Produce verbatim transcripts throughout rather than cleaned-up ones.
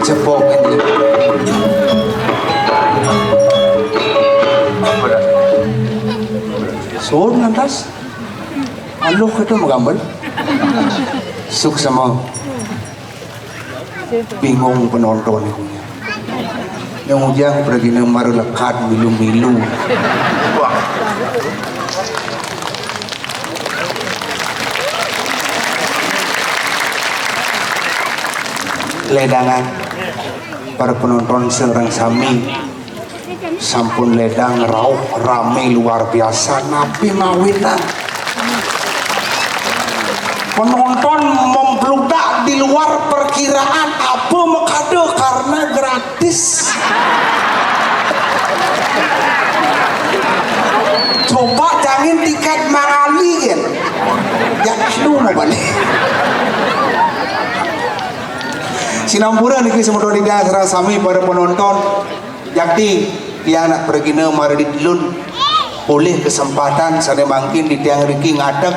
Cepok ini. Sun lantas. Aluh, itu magambal. Suksma. Bingung penonton itu. Yang ujang pergi mara lekad milu-milu. Wah. Ledangan para penonton sareng sami. Sampun ledang rauh, rame luar biasa. Napi mawinan? Penonton membludak di luar perkiraan. Apa makada? Karena gratis. Coba jangin tiket mangali kan. Ya, lu mau balik. Sinampura niki semeton titiang sareng sami para penonton. Jakti, tiang nak pragina mara ditelun polih kesempatan sane mangkin titiang riki ngadeg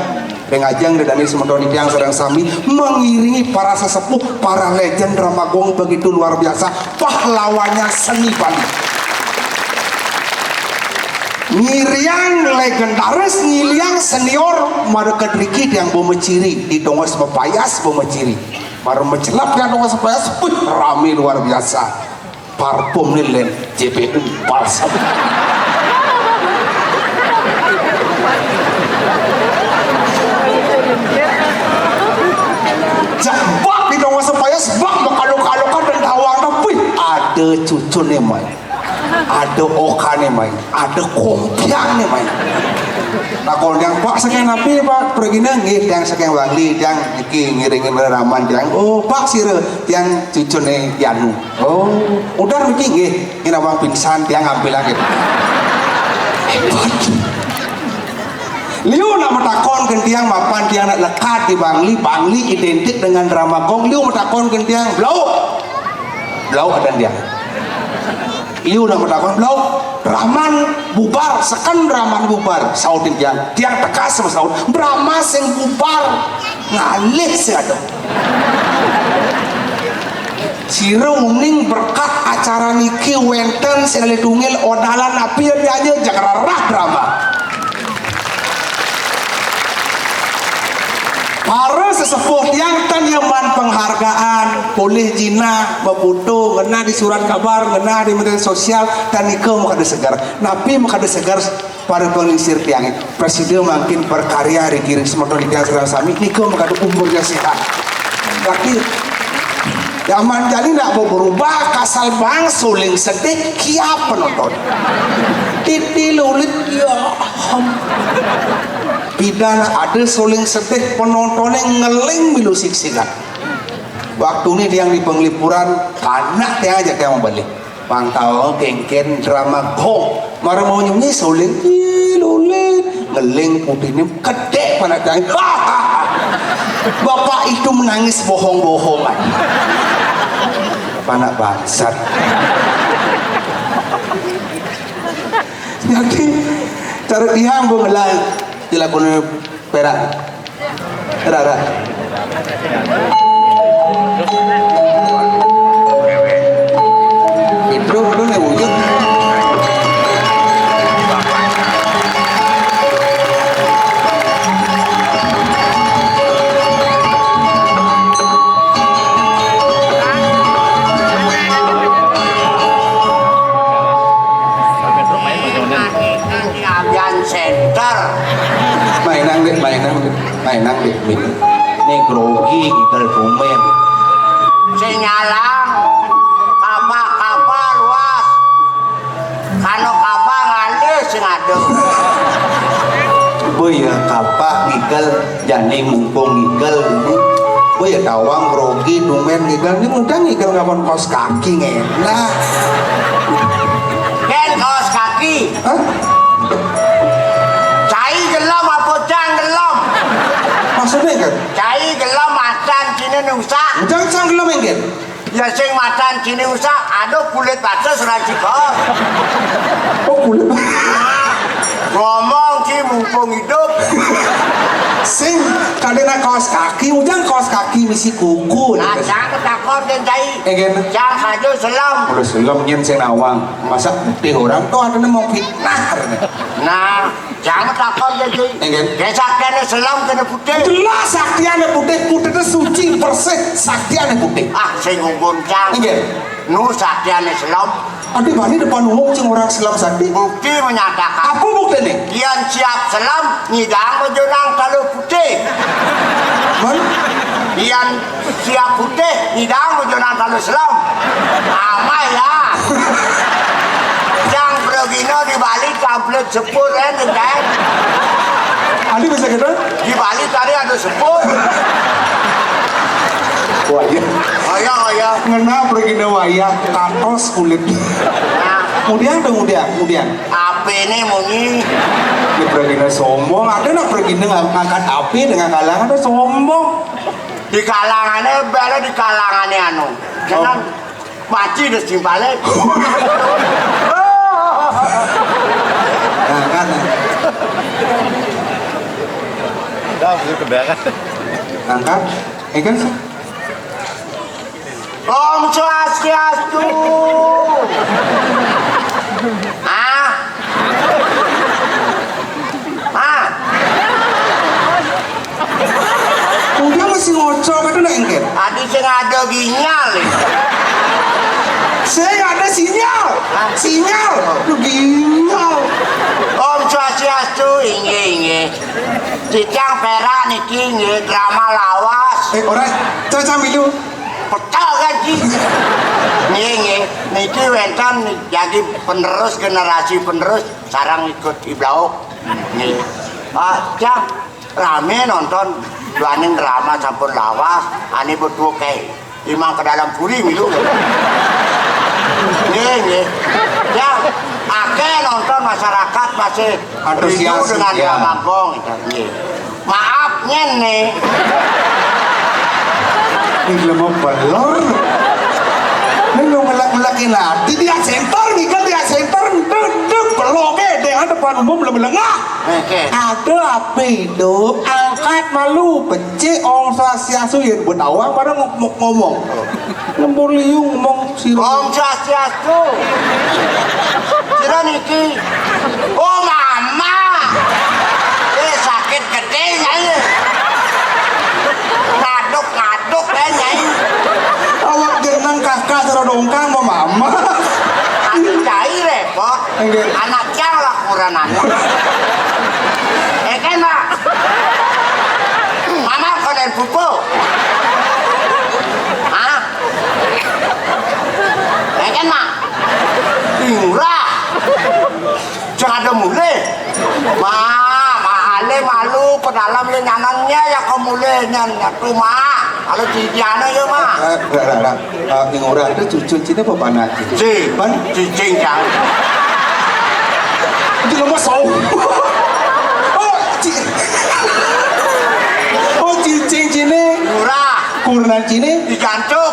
ring ajeng dedane semeton titiang sareng sami mengiringi para sesepuh, para legend drama gong begitu luar biasa, pahlawannya seni Bali. Ngiriang legendaris, ngiriang senior, mara kedriki tiang bumeciri, di Dongos Mapayas bumeciri. Mara macelep tiang Dongos Mapayas, wih, rame luar biasa. Parfum ni len J P U balsam. Jebak di Dongos Mapayas, bak makaluk-kalukan dan tawang, wih, ada cucune mai. Ada okane mai, ada kompiangne mai. Takon tiang, "Pak, saking napi, Pak?" Pragina, "Nggih, tiang saking Bangli, tiang niki ngiringi reraman tiang." "Oh, Pak, sira?" "Tiang cucune Yanu." "Oh, udan niki?" "Nggih, inawang pingsan, tiang ngambil lagi." Hebat. Liu nak matakon ke tiang mapan tiang nak lekad di Bangli, Bangli identik dengan drama gong, liu matakon ke tiang, "Blau." Blau adan tiang. Liu nak matakon, "Blau, raman bubar, seken raman bubar?" Saut tiang. Tiang tegas masaut, "Drama sing bubar, ngalih sing ada." Sira uning berkat acara niki wenten sing ngalih tungil odalan napi ya dianya jak rerah drama. Para sesepuh tiang tan nyeman penghargaan, polih jinah, mafoto, ngenah di surat kabar, ngenah di media sosial, tan nika makada seger. Napi makada seger para panglingsir tiange? Prasida mangkin berkarya ring semeton tiang sareng sami, nika makada umurnya sehat. Tapi zaman jani nak berubah, kasal bang suling sedih, kiap penonton. Titi lulit, ya ham. Pidan ada suling sedih, penontonnya ngeling milu siksikan. Waktu ni tiang di penglipuran, anak tiang aja tiang membalik. Pang tau kengken drama gong. Mara mau nyunyi suling, ih, lulit. Ngeling putih ni kedek panak tiang. Bapak itu menangis bohong-bohongan. Panak bangsat. Jadi, cara tiang bu ngelah, dilakoni perak. Perak, perak. Itu, itu nih wujud. Tar. Mainang, Dik, mainang, Dik. Mainang, Dik, mainang. Né grogi ngigel dumén. Sing nyalang. Kapah-kapah luas. Kano kapah ngalih sing ada. Boya kapah ngigel, jani mumpung ngigel. Boya tawang grogi dumén ngigel. Né mudah ngigel nganggon kaos kaki, ngenak. Kén kaos kaki. Hah? Cai gelem apa cang gelem? Maksudné, Kén? Cai gelem macan ciné usah. Ujang cang gelem, Kén? Ya sing macan ciné usah, aduh kulit bates ora cikal. Oh, kulit. Ngomong ci mumpung hidup. Sing kadéna kaos kaki, ujang kaos kaki misi kuku. Nah, cang ketakon kén cai. Kén? Cang saja selem. Udah selem nyén sing nawang. Masa putih orang tuh ada mau fitnah. Nah, cang takon kén, Ci. Nggih. Kén saktiané selem kéné putih. Jelas saktiané putih, putih itu suci, bersih, saktiané putih. Ah, sing ngguncang. Nggih. Nu saktiané selem. Adi bani depan umum sing orang selem sakti. Bukti menyatakan. Apa buktiné? Yén siap selem, nyidang majonang taluh putih. Hah? Yén siap putih, nyidang majonang taluh selem. Amah ya. Jang pragina di Bali tamplit sepur, kan, kan? Adi bisa gitu? Di Bali tadi ada sepur. Wayah. Wayah, wayah. Ngena pragina wayah, katos kulit. Nah. Kemudian tuh, kemudian, kemudian. Apa ini munyi? Ini pragina sombong, ada nak pragina ngangkat api dengan kalangan ada sombong. Di kalangané, bala di kalangané anu. Jangan maci deh simpale. Nah, kan. Dah, udah kebeakan. Angkat. Eh, kan. Om Swastiastu. Ah. Ah. Udah masih ngocok itu nak engket. Adi sing ada ginyal. Sing ada sinyal. Hah? Sinyal. Lu ginyal. Om Swastiastu, inggih, inggih. Cicang perak niki nggih drama lawas. Eh, ora, cocok milu. Pecah kan, Ci? Nggih, nggih. Niki wénten jadi penerus, generasi penerus sareng ikut iblauk. Nggih. Ah, Cang, ramé nonton duaning drama sampun lawas, ané betuké. Imang ke dalam puri milu. Nggih, nggih. Ya, akeh nonton masyarakat masih antusias, rindu dengan ya. Drama Gong, gitu. Nggih. Maaf, nyen nih. Ini mau belor. Ini mau ngelak-ngelakin hati. Dia center, mikir dia center. Duduk, belok, eh. Dia depan umum, lebih lengah. Oke. Ada apa hidup? Angkat malu, becik, Om Swastiastu, ya, buat awang pada ngomong. Lembur liu ngomong sira. Om Swastiastu. Sira niki. Oh, Mama. Eh, sakit gedé, Nyai. Ngaduk-ngaduk, eh, Nyai. Awak jeneng kakak sira dongkang, mau Mama. Aduh, Nyai repot. Nggih. Anak cang lah kurang anak. Eh, kan, Mak? Mama konen pupuk. Hah? Eh, kan, Mak? Ih, murah. Jangan ada mulih. Ma, ma ale malu pedalam ya nyanangnya ya kemulih nyan nyatu, Ma. Kalau di Indiana ya, Ma. Eh, eh, eh, eh, eh, ning ora ada cucu cine apa anak? Ci. Pan? Cicing, Cang. Itu nomor sau. Oh, ci-, oh, cicing cine. Murah. Kurenan cine. Dijancuk.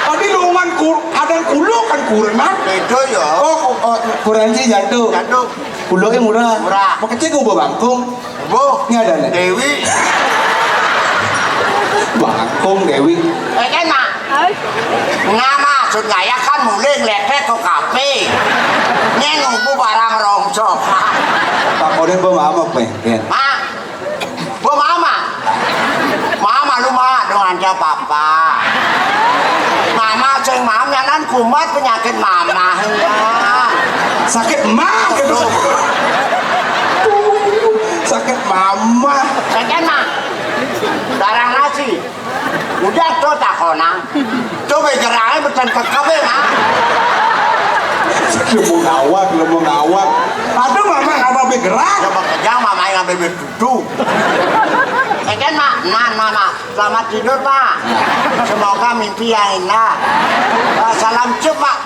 Tadi luungan kur-, ada kulo kan kurenan. Itu ya. Oh, ku-, oh, kurenan cine jantuk. Jantuk. Kuloke murah. Murah. Makecil ku bawa bangkung. Bu. Ini ada nih. Dewi. Bangkung Dewi. Eh, kan, Mak? Nah, maksud ngayah kan mulih nglepek ke kafe. Nyeng ngubu barang rongsok. Pak Koden bawa mama pengen. Mak. Bawa mama. Mama lu, Mak, dong anja papa. Mama sing mam nyanan kumat penyakit mama. Sakit emak gitu. Udah tuh takonang. Tuh begerange mesen kekebe, Mak. Lemu ngawak, lemu ngawak. Aduh, Mama, ngapa begerak? Ya, bekerja, Mama yang ambil dudu. Eken, Mak, nah, Mama, selamat tidur, Pak. Semoga mimpi yang indah. Salam cium, Pak.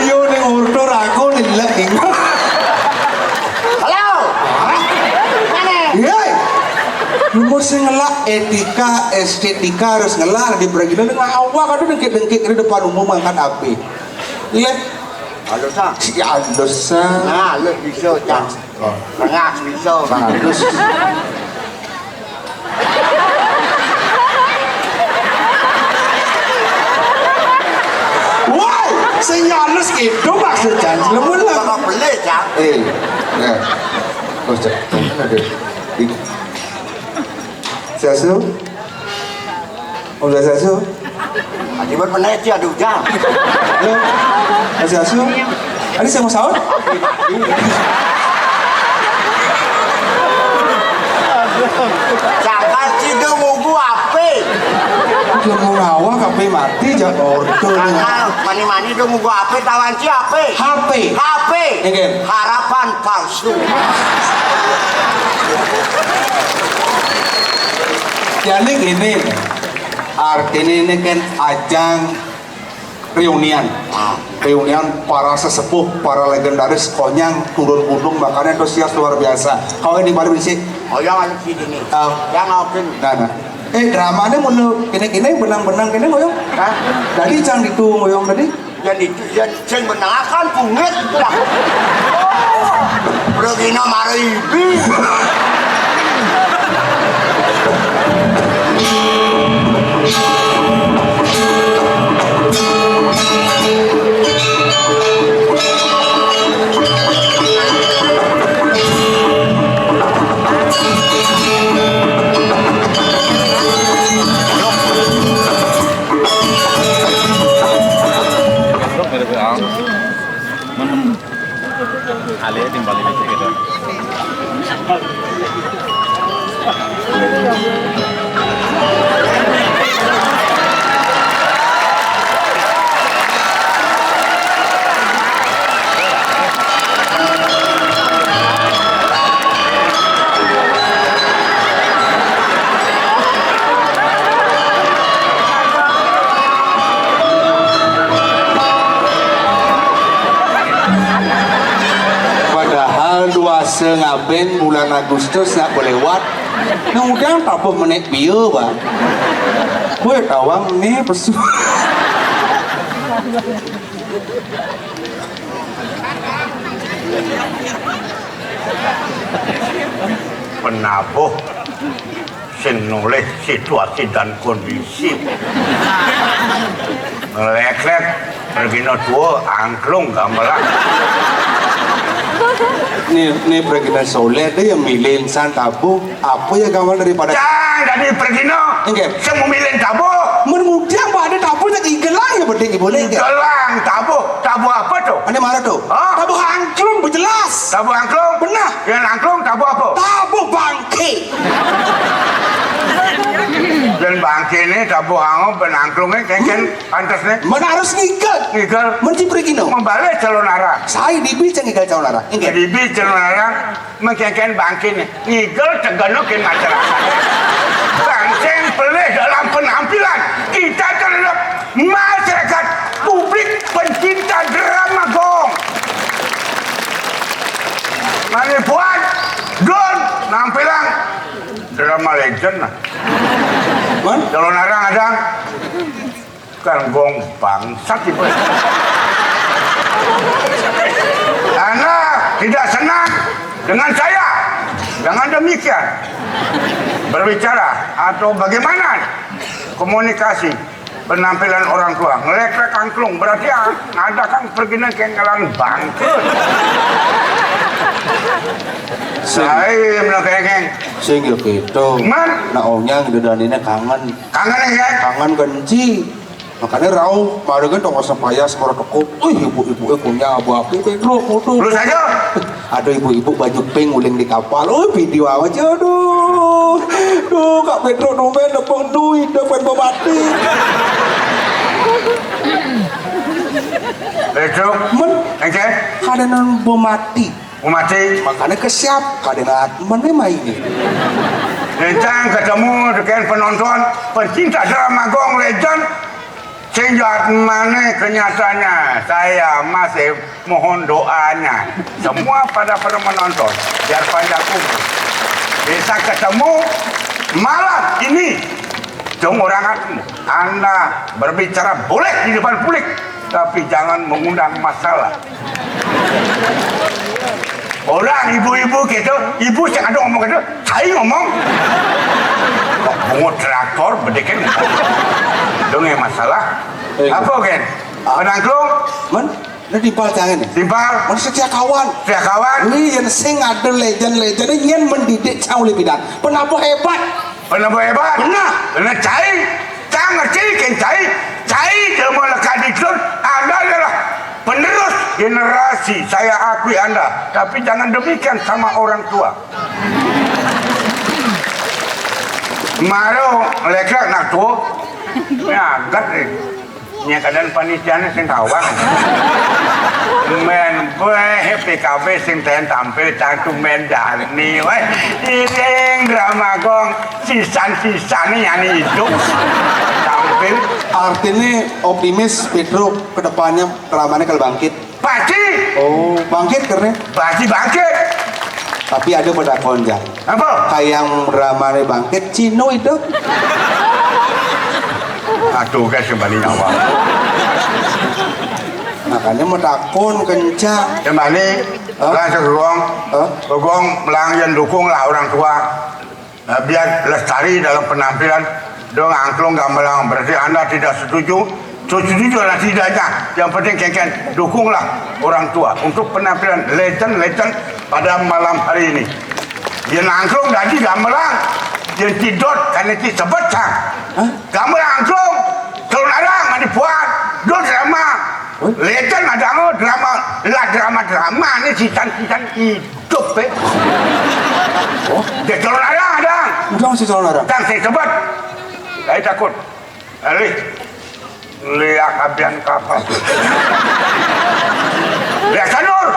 Iyo, ning order aku ning lek. Halo. Mana? Iya. Nomor sing ngelak etika, estetika harus ngelak di pergilan dengan awak, aduh, dengkit-dengkit di depan umum angkat api. Iya. Halus, ah. Si halus, ah. Nah, halus bisa, Cang. Oh. Tengah bisa. Bagus. Wow, sing halus gitu maksudnya. Lemu lah. Kalau beli, Cang. Eh, ya. Oh, Cang. Aduh. Sasu? Om Sasu? Adi buat menit ya, aduh, Jang. Halo? Om Sasu? Adi saya mau sahur? Cakal cidung ugu ape? Udah mau ngawak, ape mati, jak order. Cakal mani-mani dong ugu ape, tawan ci ape? H P. H P. Nggih. Harapan palsu. Jadi gini, artinya ini kan ajang reunian. Reunian para sesepuh, para legendaris, konyang turun gunung, makanya antusias luar biasa. Kalau ini paling berisik. Oh, yang anu sini nih. Ah. Yang open. Nah, nah. Eh, dramanya mau kene-kene, benang-benang kene, mau? Hah? Tadi cang itu, mau tadi? Yan itu, yan sing menangakan bungit lah. Regina Maribi. Besok mirip ang. Menem. Ale timbali gitu. Padahal dua sengaben bulan Agustus nak berlewat. Nah, udah tabuh menek bio, Bang. Gue tawang nih pesu. Penabuh sing nulih situasi dan kondisi. Ngeleklek, pergina tua, angklung gamelan. Nih, nih pergina soleh deh yang milih insan tabuh. Apa ya gamal daripada Cang, dadi pergina. Nggih. Sing memilih tabuh. Mun mudiang pada tabuh tak igelang ya beding ibu nih. Igelang tabuh. Tabuh apa tuh? Ane mana tuh? Hah? Tabuh angklung, bu jelas. Tabuh angklung? Benar. Yang angklung tabuh apa? Tabuh bangke. Dan bangke ini tabuh angklung, ben angklungnya kengken pantas nih. Mana harus ngigel? Ngigel. Menci pergi no. Membalik calon arah. Saya dibi cang ngigel calon arah. Nggih. Dibi calon arah. Mengkengken bangke nih, ngigel tegeno ke masyarakat. Bangsen pelih dalam penampilan, kita terhadap masyarakat, publik pencinta drama gong. Mani buat, Don, nampilan drama legend lah. Wan? Kalau narang ada, Kan gong bangsat itu. Anda tidak senang dengan saya. Jangan demikian. Berbicara atau bagaimana komunikasi penampilan orang tua. Ngelekrek angklung berarti ada kan perginya kengkelan bangkrut. Saya menang kengkeng. Sing yo gitu. Man? Nah, onyang dedanine kangen. Kangen ya? Kangen kenci. Makanya rauh, kemarin kan toko sepaya semua toko. Wih, ibu-ibu eh punya abu-abu, pedro, foto. Lu saja. Ada ibu-ibu baju pink uling di kapal. Oh, video aja, aduh. Duh, Kak Pétruk tumben nepuk duit depan pemati. Pétruk. Men. Engké? Kadénan pemati. Pemati. Makanya kesiap, kadénan men main. Rencang ketemu dengan penonton, pencinta drama Gong Legend. Sing jahat manéh kenyataannya, saya masih mohon doanya. Semua pada, pada menonton, biar panjang umur. Bisa ketemu malam ini. Dong orang aku, Anda berbicara boleh di depan publik, tapi jangan mengundang masalah. Orang ibu-ibu gitu, ibu sing ada ngomong gitu, saya ngomong. Kok bungut traktor, bedekin. Dong yang masalah. Eh. Apa, Gen? Penangklung? Men, ini timpal jangan nih. Timpal? Men setia kawan. Setia kawan? Ini yang sing ada legend-legend, ini yang mendidik cang oleh bidan. Penabuh hebat. Penabuh hebat? Benar. Benar, cai. Cang ngerti, Gen, cai. Cai, jelema lekat di Klun, Anda adalah penerus generasi. Saya akui Anda. Tapi jangan demikian sama orang tua. Maro lekat nak tua. Nyagat nih. Nya kadénan panitiané sing tawang. Men, wéh, P K B sing ten tampil cangtu men dani, wéh. Iring drama Gong, sisan-sisané yani hidup. Tampil. Artinya optimis, Pétruk, ke depannya dramané kalau bangkit. Pasti. Oh, bangkit karena? Pasti bangkit. Tapi ada pada konjak. Apa? Kayak dramané bangkit, Cino itu. Aduh, guys, kembali nyawa. Makanya mau takon kencang. Kembali, hah? Langsung ke Gong. Hah? Ke Gong, melang yang dukung lah orang tua. Nah, biar lestari dalam penampilan. Dong angklung gamelan, berarti Anda tidak setuju. Setuju atau tidaknya, yang penting kengken dukunglah orang tua untuk penampilan legend-legend pada malam hari ini. Yang angklung tadi gamelan, yang tidot karena ti sebet sang. Hah? Gamelan angklung, kalau ada nggak dibuat, do drama. Hah? Legend ada nggak drama, lah drama-drama nih sisan-sisan itu. Tuh, Pe. Oh, dia calon arang ada. Udah masih calon arang. Tang saya sebut. Saya takut. Alih. Liak abian kapal. Liak sanur.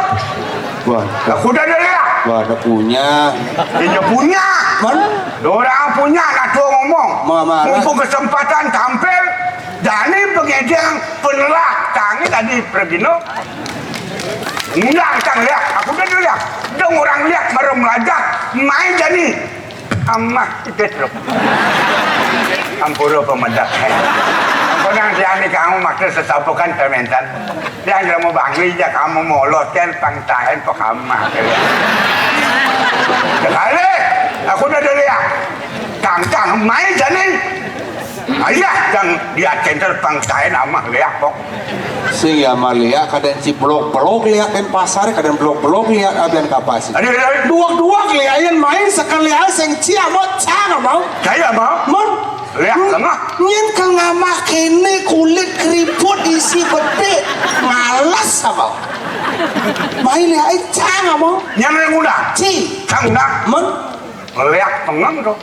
Wah, aku udah ada liak. Wah, ada punya. Dia punya. Mana? Orang punya, nak tua ngomong. Mama. Mumpung kesempatan tampil, Dani pengedang penelah tangi tadi pergi no. Ngundang tang liak, aku udah liak. Dong orang liak baru melajak, main jadi. Amah, itu truk. Ampura pemedak. Kau nang diani kamu maksud sesapukan permentan. Yang kamu bangli ya kamu moloskan pangtahan pekamah. Sekali, aku udah liak. Tang, tang, main jadi. Ayah yang dia center pangtahan amah liak kok. Sing ya mah liak, kadang ciplok-pelok liak, kan pasar kadang pelok-pelok liak, abian kapasi. Ada, ada, ada. Duak-duak liak, yang main sekali aja sing cia mau cang mau. Saya mau. Mon. Liak tengah. Nyen ke ngamah kene kulit keriput isi betik. Malas apa? Main liak, eh, cang mau. Yang ngundang. Ci. Cang ngundang. Mon. Liak pengang tuh.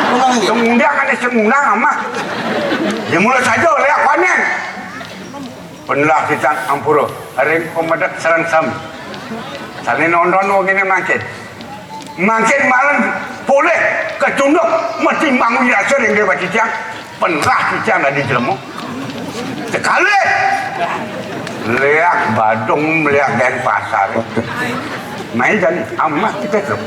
Pengang dia. Yang ngundang ada sing ngundang amah. Ya mulai saja liak panen. Benar kita ampura. Ring pemedak sareng sami. Sane nonton wong ini mangkin. Mangkin malam boleh kecunduk mesti mangun rasa ring dewa titiang. Penlah titiang dari jelema. Sekali. Liak Badung, liak Denpasar. Mai jani, amah kita tuh.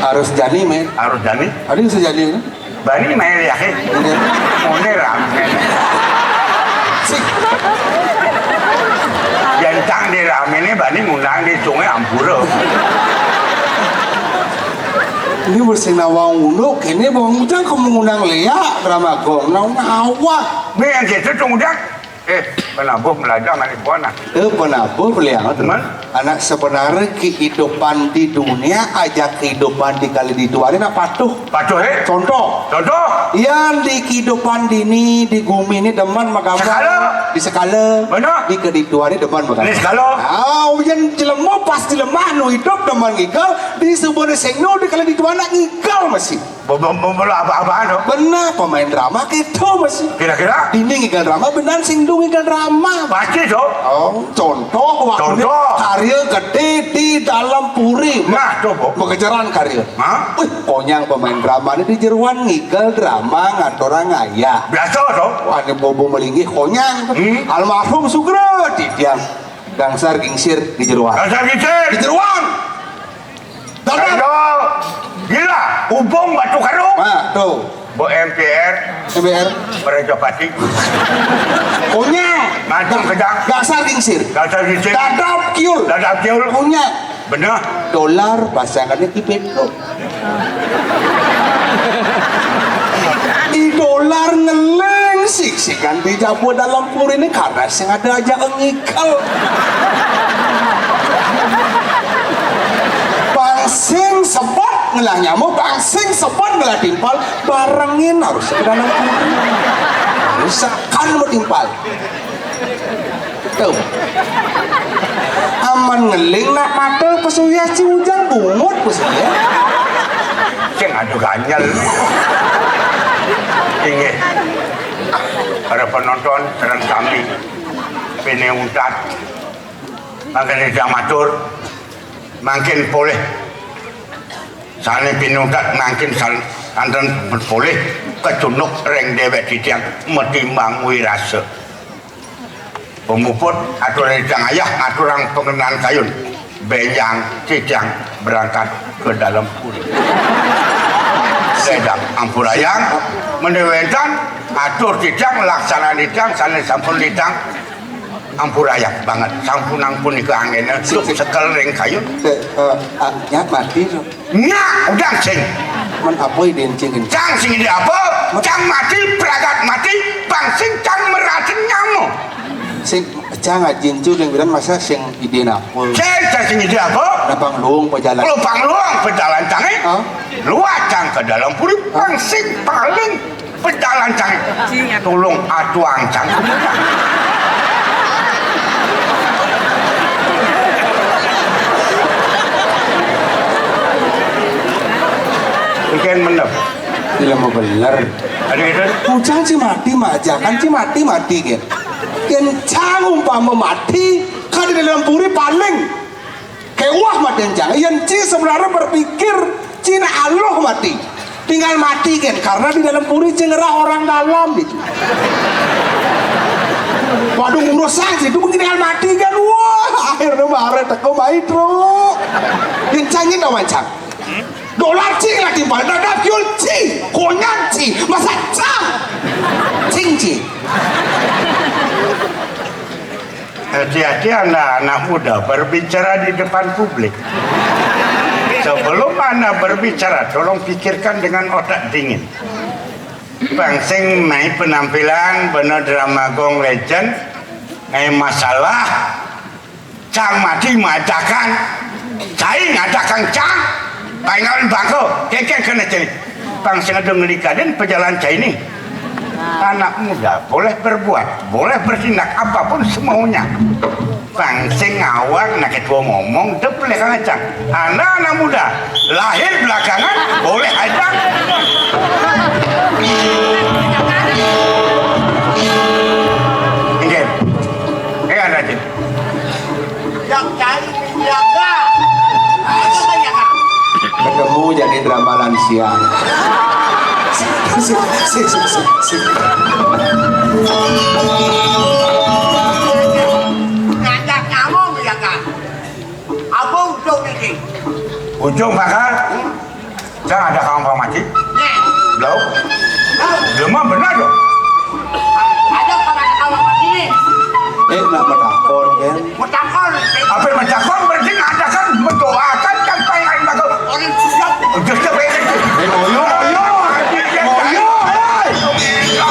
Harus jani, men. Harus jani. Ada yang sejani, kan? Bani main ya, eh. Iya. Mone rame. Sik. Jantang di rame ini bani ngundang di Sungai Ampura. Ini bersih nawang unduk, ini bawang ujang kamu ngundang liak, drama gong, nawang awak. Ini yang gitu tuh udah. Eh, penabuh melaga manis buana. Eh, penabuh beliang tu. Man? Anak sebenarnya kehidupan di dunia aja kehidupan di kali di dua ni nak patuh. Patuh, eh? Contoh. Contoh. Yang di kehidupan di ni, di gumi ni deman magama. Sekala. Di sekala. Benar. Di kali dua ni deman magama. Ni sekala. Ah, ujian jelema Pas di lemah nu idup demen ngigel, di subuhna sing nu di kala di duana ngigel masih. Be-, be-, be-, be-, apa-apaan tuh? Bener, pemain drama gitu masih. Kira-kira? Dini ngigel drama, bener sing nu ngigel drama. Pasti tuh. Oh, contoh waktu Contoh. Karya gedé di dalam puri. Nah, tuh, Bu. Mengejaran karya. Hah? Wih, konyang pemain drama ini di jeruan ngigel drama ngaturang ayah. Biasa tuh. Wah, ini bobo melinggih konyang. Hmm. Almarhum Sugro di tiang. Gangsar gingsir di jeruan. Gangsar gingsir. Di jeruan. Dadap. Ayo. Gila, hubung batu karung. Nah, tuh. Bo M P R. M P R. Merajapati. Punya. Macam kejang. Gangsar gingsir. Gangsar gingsir. Dadap kiul. Dadap kiul. Punya. Bener. Dolar pasangannya di Petro. Di dolar ngeling sik-sikan di jabu dalam puri ini karena sing ada aja ngikel. Bang sing sebot ngelah nyamuk, bang sing sebot ngelah timpal, barengin harus ke dalam puri. Misalkan mau timpal. Tuh. Aman ngeling nak mata pesuya si Ujang bungut pesuya. Sing adu ganyel. Inggih. Para penonton, sareng sami. Pinih untat. Mangkin Ujang matur. Mangkin polih. Sané pinih untat mangkin san-, santen polih kecunduk ring déwék titiang matimbang wirasa. Pamuput atur titiang ayah ngaturang pangenan kayun. Bénjang titiang berangkat ke dalam puri. Sedang ampurayang, menawi wénten atur titiang laksanan titiang sané sampun titiang ampurayang banget. Sampunang punika anggéna sik, sik, sekel ring kayun. Eh, eh, ah, nyak mati to. Nyak, udah sing. Men apa idén cing? Cang sing idé apa? Cang mati, pragat mati, bang sing cang meratin nyama. Sing cang ajin cu ning bidan masa sing idén apa? Sing, cang sing idé apa? Napang luung pejalan. Kalau pang luung pejalan cangé. Hah? Luar cang ke dalam puri, bang sing paling pejalan cang. Tulung atuang cang. Ikan mendem. Ilmu bener. Ada itu. Ujang ci mati majakan ci mati mati kan. Yen cang umpama mati, kan di dalam puri paling Kéweh mati cang. Yén ci sebenarnya berpikir, cina aluh mati. Tinggal mati kan, karena di dalam puri ci ngerah orang dalam gitu. Waduh, ngurus sang situ mungkin tinggal mati kan. Wah, akhirnya mare teko mai tru. Yén cang nyén dawan cang. Dolar cing lagi pada dap yul cing, konyan cing, masa cang. Cing cing. Hati-hati anak-anak muda berbicara di depan publik. Sebelum Anda berbicara, tolong pikirkan dengan otak dingin. Bang sing mai penampilan bener drama gong legend, mai masalah, cang mati majakan, cai ngajakan cang, paingalan bangko, kéngkén kena cai. Bang sing ada ngelikadin pejalan cai nih. Anak muda boleh berbuat, boleh bertindak apapun semaunya. Bang sing ngawak nak ketua ngomong dep lekang cang. Anak-anak muda lahir belakangan boleh aja. Inggih. Eh, ada aja. Yang cari yang enggak. Ada banyak, Kak. Ketemu jadi drama lansia. Sik, sik, sik, sik, sik. Ngajak nyamuk ya, Kak. Apa ujung ini? Ujung bakal. Jangan ada kawan-kawan mati. Nih. Blau. Hah? Belum mah benar dong. Ada kawan-kawan mati nih. Eh, nak metakon, kan? Metakon. Apa metakon berarti ngadakan, mendoakan, kan pengen bakal. Orang siap. Udah, udah, pengen. Eh, moyo, moyo. Moyo, eh. Moyo,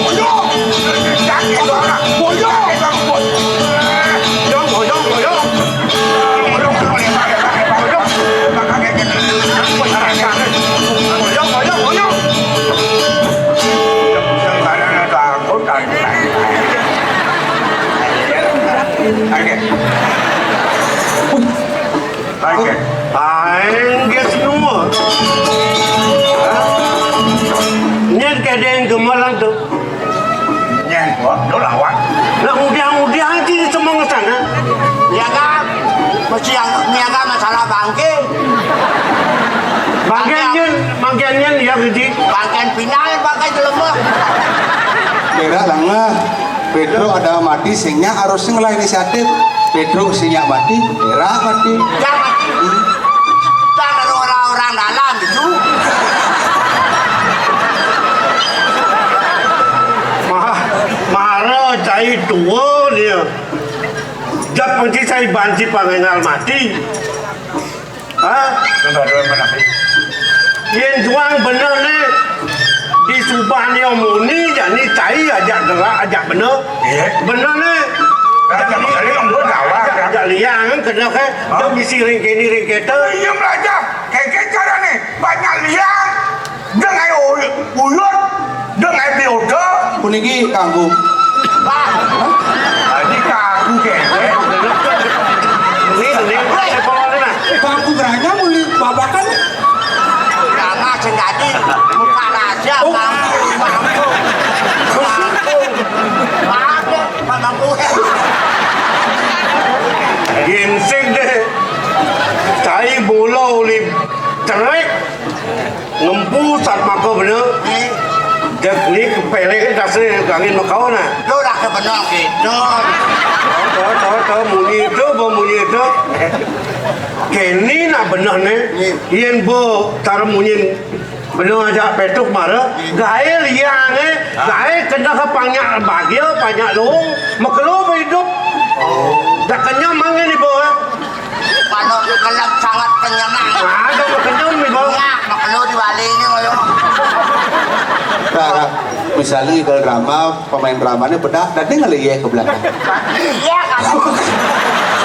moyo. Moyo. Oke. Aing geus nunggu. Hah? Nyén kedeng gemelan tuh. Nyén kok, lu lawan. Lah, udah-udah aja di semua sana. Ya kan? Masih yang niaga masalah bangke. Bangke nyén, bangke nyén ya, Gedi. Bangke pinal, bangke jelema. Beda lah, Ngah. Pedro ada mati, sing nya harus ngelah inisiatif. Pedro sing nya mati, Pedro mati. Ya, mati. Kita ada orang-orang dalam itu. Mah, mara cai tua dia. Jak panci cai banci pangengal mati. Hah? Coba dua mana? Yén juang bener né. Di subah né muni jani cai ajak gerak ajak bener. Iya. Bener né. Kan tiap kali yang gua gawat, ajak, kan? Ajak liang kena ke. Hah? Dia bisi ring kéné ring kété. Iya belajar. Kayak cara nih banyak liang. Dengan uy-, uyut, dengan bioda. Puniki kanggo. Wah. Tadi kaku kene. Ini, ini, ini, ini, nah. Kanggo geranya muli babakan. Nama sing dadi muka raja, oh. Kanggo, kanggo. Kanggo. Kanggo. Ginsik deh. Cai bola uli cerek. Ngempu sat maka bener. Dek ni kepelek dasar gangin makawa nah. Lu dah ke bener gitu. Tahu, tahu, tahu, munyi itu, apa munyi itu? Kini nak bener ni. Yen bo cara munyi bener aja petuk mara. Gael yang eh, gael kena ke panyak bagia, panyak lung, makelo hidup. Dah kenyang mangan ni bo eh. Kalau kelem sangat kenyang. Ada makenyum nih, Bang. Ya, makelo di Bali ini ngoyo. Nah, misalnya kalau drama, pemain dramanya bedak, tadi ngeliat ke belakang. Iya, kalau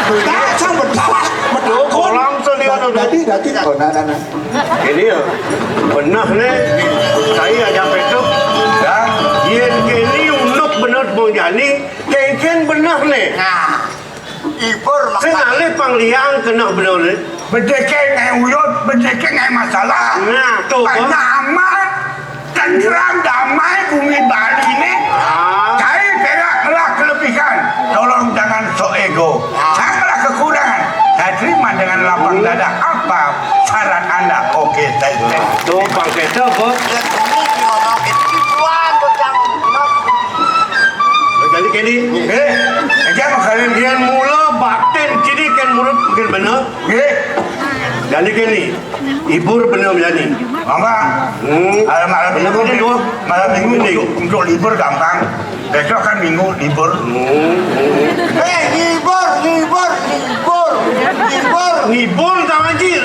bedak, sang bedak, bedukun. Kolam tuh dia tuh. Tadi, tadi, oh, nah, nah, nah. Ini ya, benar nih. Saya aja petuk. Ya, yen kini unduk bener Bang Jani, kengken benar nih. Nah. Ibur. Sing alih pangliang kena bener. Bedeke ngai uyut, bedeke ngai masalah. Nah, tuh, Bos. Nama tenteram damai bumi Bali ini. Ah. Cai perak telah kelebihan. Tolong jangan sok ego. Ah. Saya telah kekurangan. Saya terima dengan lapang dada. Apa saran Anda? Oke, saya terima. Tuh, Bang Keto, Bos. Ya, bumi di orang itu, Tuan, Bos, yang Jadi kini, eh, jangan kalian. Yen mula batin kini kan mulut mungkin bener. Eh. Jadi kini, ibur bener jadi. Mama. Hmm. Malam, malam minggu, malam minggu untuk, untuk libur gampang. Besok kan minggu libur. Hmm. Eh, libur, libur, libur, libur. Libur sama Ji.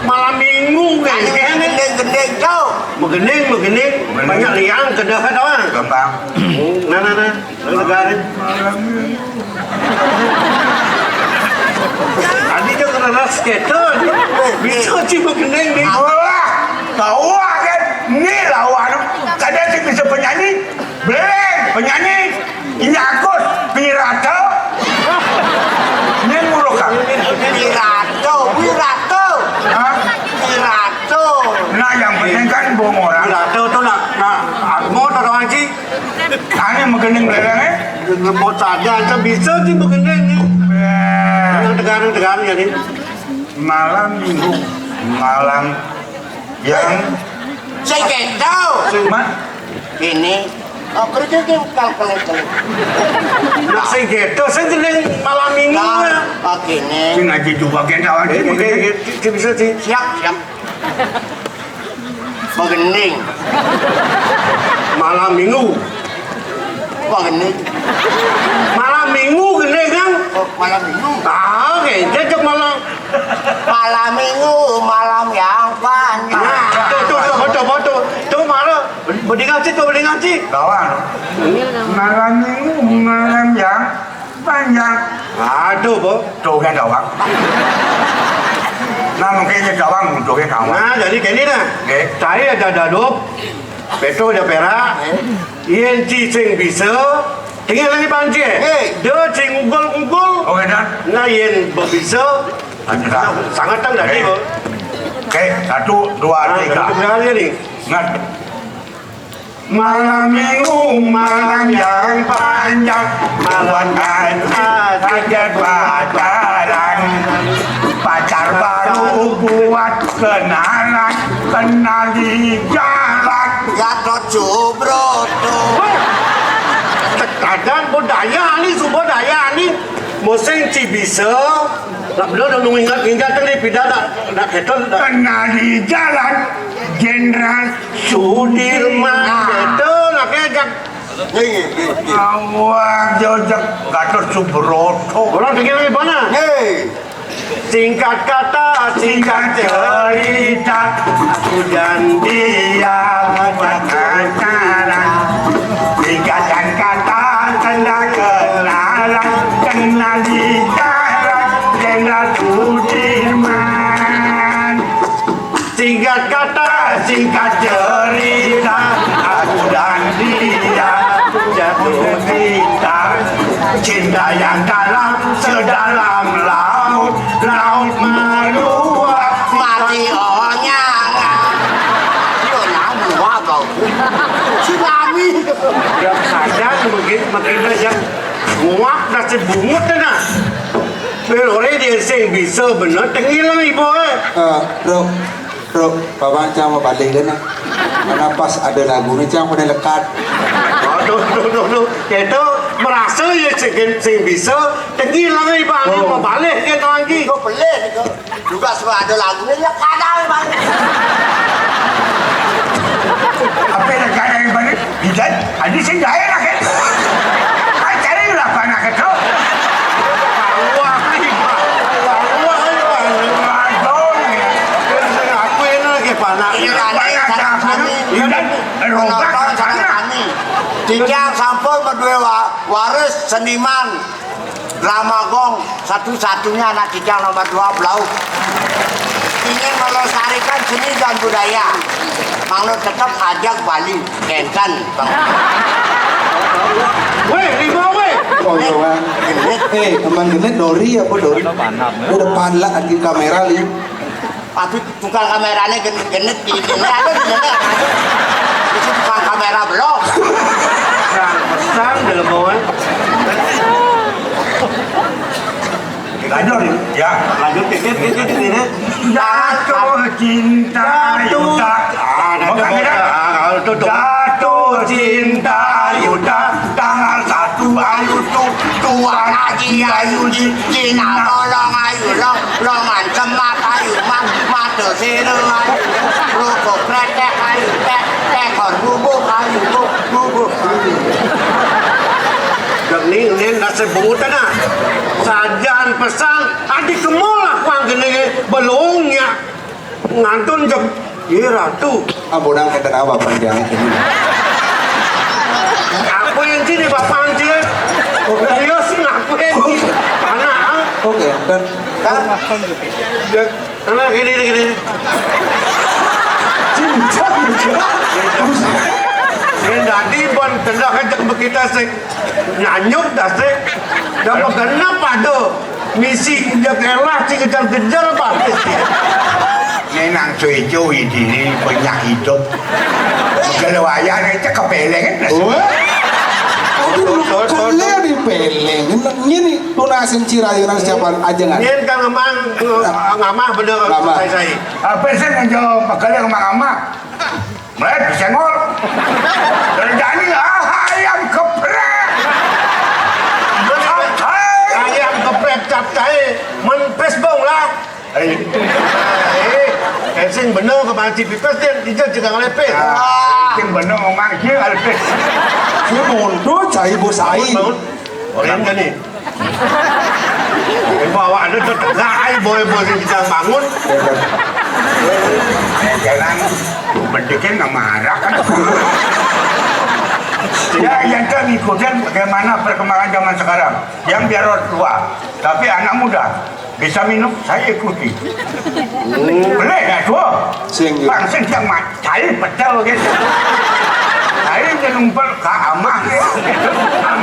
Malam minggu kan. Gendeng-gendeng tau. Begending, begending. Begending. Banyak liang kedah doang. Gampang. Hmm, nah, nah, nah. Negara. Tadi dia kena ras skater. Bisa sih begending nih. Wah, tahu kan? Ni lawan. Kadang sih bisa penyanyi. Beleng, penyanyi. Ini Agus, Pirato. Ini nguruk kan? Pirato, Wirato. Hah? Pirato. Nah, yang penting kan bohong orang. Pirato tuh nak, nak, Atmo atau Haji? Ane magending beleng, eh? Ngebot saja, itu bisa sih magending, ya. Eh. Yang tegarang-tegarang jadi. Malam minggu, malam yang sing keto. Ma? Ini. Oh, kerja ke kal kal kal. Nak sing keto, sing gending malam minggu, nah, ya. Oke, nih. Sing ngaji juga kan kawan. Ini, ini, ini, ini bisa sih. Siap, siap. Begending. Malam minggu. Begending. Malam minggu gending kan? Oh, malam minggu. Ah, oke, cocok malam. Malam minggu, malam yang panjang. Nah, tuh, tuh, tuh, betul, betul. Tuh, malam. Berdingan sih, tuh, berdingan sih. Lawan. Malam minggu, malam yang panjang. Aduh, Bo. Tuh kan gawang. Nah, mungkin ini gawang, tuh kan gawang. Nah, jadi gini nah. Oke. Saya ada daduk, Petro ada perak, Yen Ci sing bisa, Tinggal lagi panci. Hei. Dia cing ngugul-ngugul. Oh, enak. Nah, yen bisa. Ada. Sangat tang dari. Hei. Oke, satu, dua, tiga. Nah, nih. Ingat. Malam minggu, malam yang panjang, malam hajat pacaran. Pacar baru buat kenalan, kenal di jalan. Gatot Subroto. Ada budaya nih, budaya nih. Mosing ci bisa. Lah, belum nunggu ingat-ingat tadi pindah dah, dah keton dah. Kenal di jalan, Jenderal Sudirman. Nah. Betul, lah, kayak jak. Nih, nih, nih. Awak jojak Gatot Subroto. Orang dengar di mana? Nih. Singkat kata, singkat cerita, aku dan dia pacaran. Singkatan kata, tanda kenalan, kenal di jalan, Jenderal Sudirman. Singkat kata, singkat cerita, aku dan dia jatuh cinta. Cinta yang dalam, sedalam laut, laut meluap. Mati onyang. Yo, nang meluap kau. Tsunami. Ya, sadar mungkin, mungkin aja. Nguap nasi bungut na. Lore dia sing bisa bener, tengil lah ibu, eh. Eh, Bro, Bro, Bapak cang mau balik kan? Karena pas ada lagunya cang pada lekat. Aduh, aduh, aduh, aduh. Itu merasa ya sing, sing bisa, tengil lah ibu, oh, mau balik kan lagi. Kok balik itu? Juga suka ada lagunya, ya kadang, Bang. Apa yang kadang, Bang? Bidan, ini sih nggak enak, ya? Kan cari lah, Bang, anak itu. Wah, ini, Bang. Wah, wah, ini, Bang. Waduh, ya. Aku ini lagi panas. Ini kan, ini, Bidan, rombak, penonton, sana. Kami. Titiang sampun berdua wa-, waris seniman. Drama Gong, satu-satunya anak Kijang nomor dua belas. Ingin melestarikan seni dan budaya. Manglo tetap ajak Bali, kenten, Bang. Weh, lima, weh. Oh, iya, Bang. Genit. Eh, teman genit Dori apa Dori? Udah panlak lagi kamera li. Tapi tukang kameranya gen-, genit di sini, ada di sini, ada. Itu tukang kamera belum. Nah, pesan dulu, Bang. Lanjut, ya. Lanjut, titik, titik, titik. Jatuh cinta, Yuda. Ah, bukan, jatuh, ya. Ah, kalau tutup. Jatuh cinta, Yuda. Tanggal satu ayu tu, tuan haji ayu di, Cina bolong ayu long, longan semat ayu mat, mata sira ayu, loko kretek ayu tek, tekor bubuk ayu, bu-, bubuk ayu. Dek ni, ni nasib bungut na. Sajan pesan, adi kemul lah pang kene belung ya. Ngantun jam, iya, Ratu. Ah, bodang kata apa panjang ini? Aku yang sini, Bapak Anjir. Oh. Iya sih, aku yang sini. Anak, ah. Oke, dan ya, anak gini, gini. Cinta, cinta. Yang tadi pun tendang aja ke kita sih. Nyanyuk dah sih. Dah pegana pada misi dia kelah sih kejar-kejar apa? Ini nang cuy-cuy ini banyak hidup. Kalau wayah nih cek kepelengan. Wah. Aku belum kalian di peleng. Ini tunasin cirayunan siapa aja nggak? Ini kan ngemang, ngamah bener. Ngamah. Saya, saya. Apa sih ngejo pekali ngemang-ngamah? Melihat disenggol. Dari Dani, ah, ayam geprek. Capcay. Ayam geprek capcay. Men Facebook lah. Eh. Eh, sing bener ke Bang Cipipes dia, dia juga ngelepes. Ah, sing bener ngomong dia ngelepes. Dia mundur, cai bos ai. Bangun. Orang kan nih. Bawa ada tetangga, ai boy-boy yang kita bangun. Jalan pendidikan nggak marah kan. Ya, yang kan ngikutin bagaimana perkembangan zaman sekarang. Yang biar orang tua, tapi anak muda bisa minum, saya ikuti. Boleh nggak tuh? Sing, iya. Bang, sing yang ma-, cari pecel gitu. Ini numpang ka aman.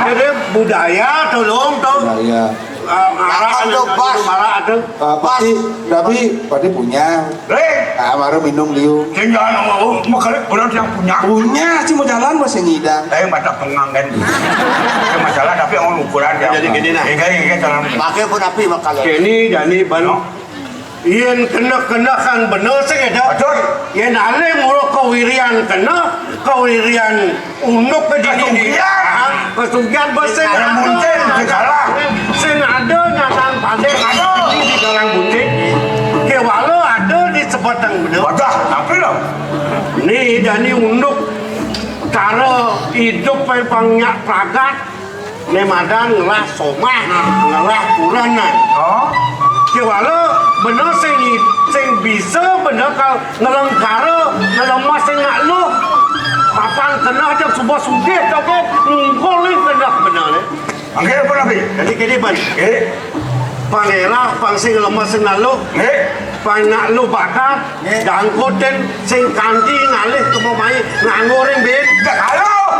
Jadi budaya tolong tuh. Budaya. Eh, marah Apa ada, tuh, pas? Marah ada. Eh, pasti, tapi, pasti punya. Eh. Ah, baru minum liu. Tinggal, oh, makanya orang yang punya. Punya, sih mau jalan masih ngidang. Eh, mata pengang kan. Itu masalah, tapi orang ukuran dia. Jadi gini, nah. Ini, ini, jalan. Pakai pun api bakal. Ini, jadi, ban. No. Yén keneh-kenehan bener sing éda. Betul. Yén alih mula kawirian keneh, kawirian unduk ke dini. Kasugihan. Ah, kasugihan bes sing ada. Dalam bunting, sing salah. Sing ada nyadang padé. Ada. Di dalam bunting. Kéwala ada di sebeteng bener. Wadah, tapi lho. Ni dani unduk cara idup pang nyak pragat. Né madan ngelah somah, ngelah kurenan. Oh. Kéwala bener sing, sing bisa bener kal ngelengkara, ngelemas sing nak luh. Papan keneh jam subuh sugih, cokot, ngungkul ni keneh bener ni. Angké apa, Nabi? Jadi kéné, Ban. Eh. Pang élah, pang sing ngelemas sing nak luh. Eh. Pang nak luh bakat. Nggih. Jangkutin sing kanti ngalih ke pemain nganggo ring bed.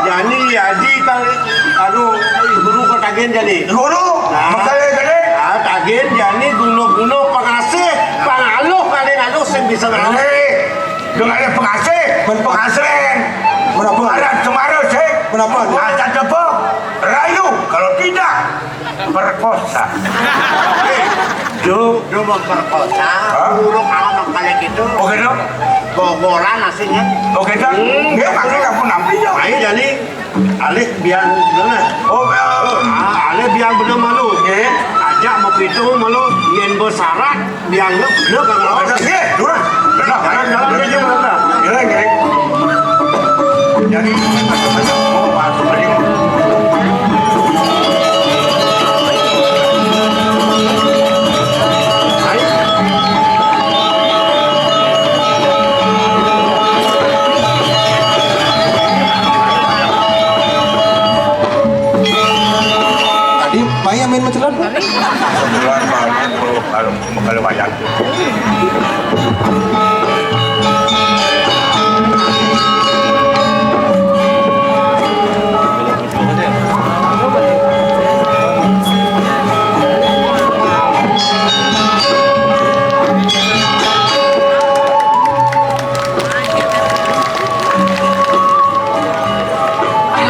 Jani adi kali, aduh, guru kok tagihan jani. Guru, nah. Makanya jani. Ah, tagihan jani guna-guna pengasih, pengaluh kali ngaluh sing bisa ngalih. Ngalih. Dengan ada pengasih, pengasih. Berapa? Ada kemarin sih. Berapa? Ada tepuk, rayu, kalau tidak, perkosa. Do, do memperkosa, hah? Guru kalau kali gitu. Oké, Dok. Bobolan aslinya. Oké, Dok. Hmm. Dia pakai kamu nampi, Dok. Ayo, jadi alih biang bener. Oh, ya. Ah, alih biang bener malu. Oké. Ajak mau pitung malu, yen besarat, biang bener, bener kan? Oké, Dok. Iya, Dok. Bener. Jalan, jalan, jalan, jalan. Jalan, jalan. Jadi, Adi, payah main mencelat. Sebulan malam, kalau, kalau, kalau banyak.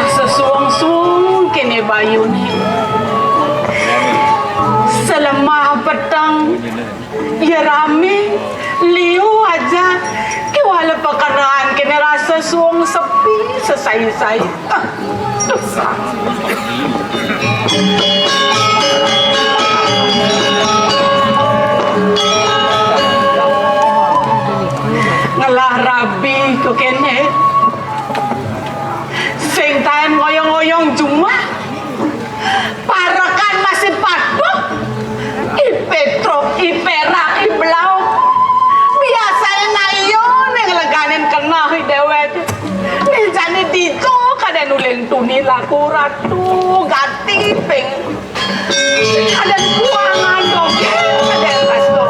Rasa suang-suang kéné bayuné. Salemah peteng. Ya ramé, liu aja. Kéwala pakeneh kéné rasa suang sepi, sesai-sai. Ah, duh. Ngelah rabi kéné. Sing taén ngoyong-ngoyong jumah. Parekan masih patuh. I Pétruk, i Pérak, i Belauk. Biasané nak iya ning leganin keneh i déwék. Ning jani dija kadén ulin tuni laku ratu gati ping. Kadén kuangan dogén, kadén restu.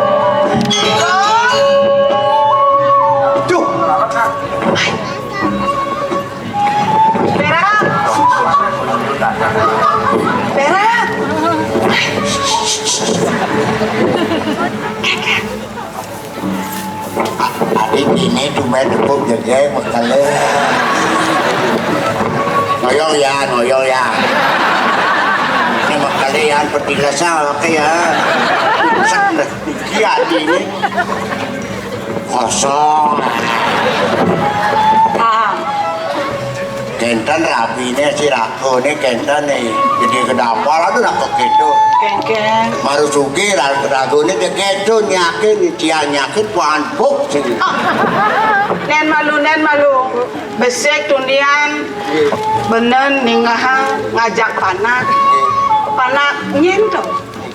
Duh. Pérak. Pérak. Adi ini cuma depuk jaga mekale. Ngoyong ya, ngoyong ya. Ini mekale ya, petilasnya oké ya. Sek deh, iki adi ini. Kosong. Ah. Kénten rabiné si ragoné kénten né. Jadi kedapal aduh nak kéto. Kénkén. Maru sugih ra-, ragoné dia kéto nyakin, dia nyakin kuanpuk sing. Nén malu, nén malu. Besik tunian. Nggih. Bener ningeh ngajak panak. Nggih. Panak nyén to.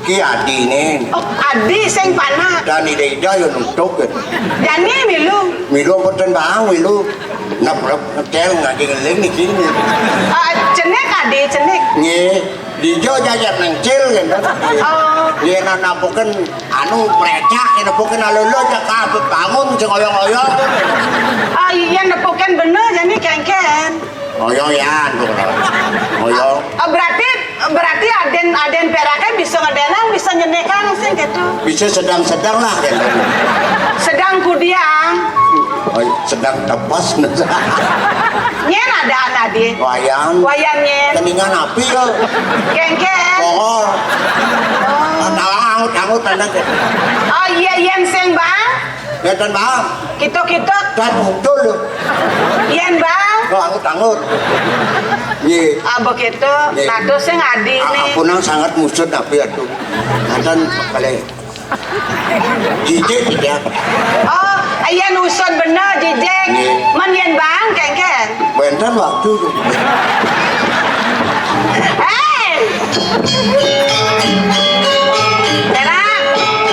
Iki adiné. Oh, adi sing panak. Dan ida-ida ya nutup kan. Jani milu. Milu mboten bau milu. Nep-nep ngecel ngaji ngeling niki. Ah, cenik adi, cenik. Nggih. Dijo jajar nang cil kan. Oh. Yén napukin anu mrecak, yén napukin alolo cak kabeh bangun sing oyong-oyong. Ah, iya nepukin bener jani kénkén. Ngoyong yan, pokoknya. Ngoyong. Oh, berarti, berarti aden, aden peraké bisa ngedénang, bisa nyenékang sing gitu. Bisa sedang-sedang lah gitu. Sedang kudiang. Oh, sedang tepas. Nyén ada adi. Wayan. Wayan nyén. Keningan api ya. Kéngkén. Pohon. Tawa angut-angut anak. Oh iya, yén sing, Bang. Ngéten, Bang. Kituk-kituk. Dan muncul lho. Yén, Bang. Oh, angut-angut. Nggih. Ah, begitu. Nggih. Nah, terus sing adi nih. Ampun, sangat musut tapi aduh. Ngéten kali. Jijik ya. Oh, iya, nusut bener, jijik. Nggih. Men yén, Bang, kéngkén. Wénten waktu. Héi. Tera.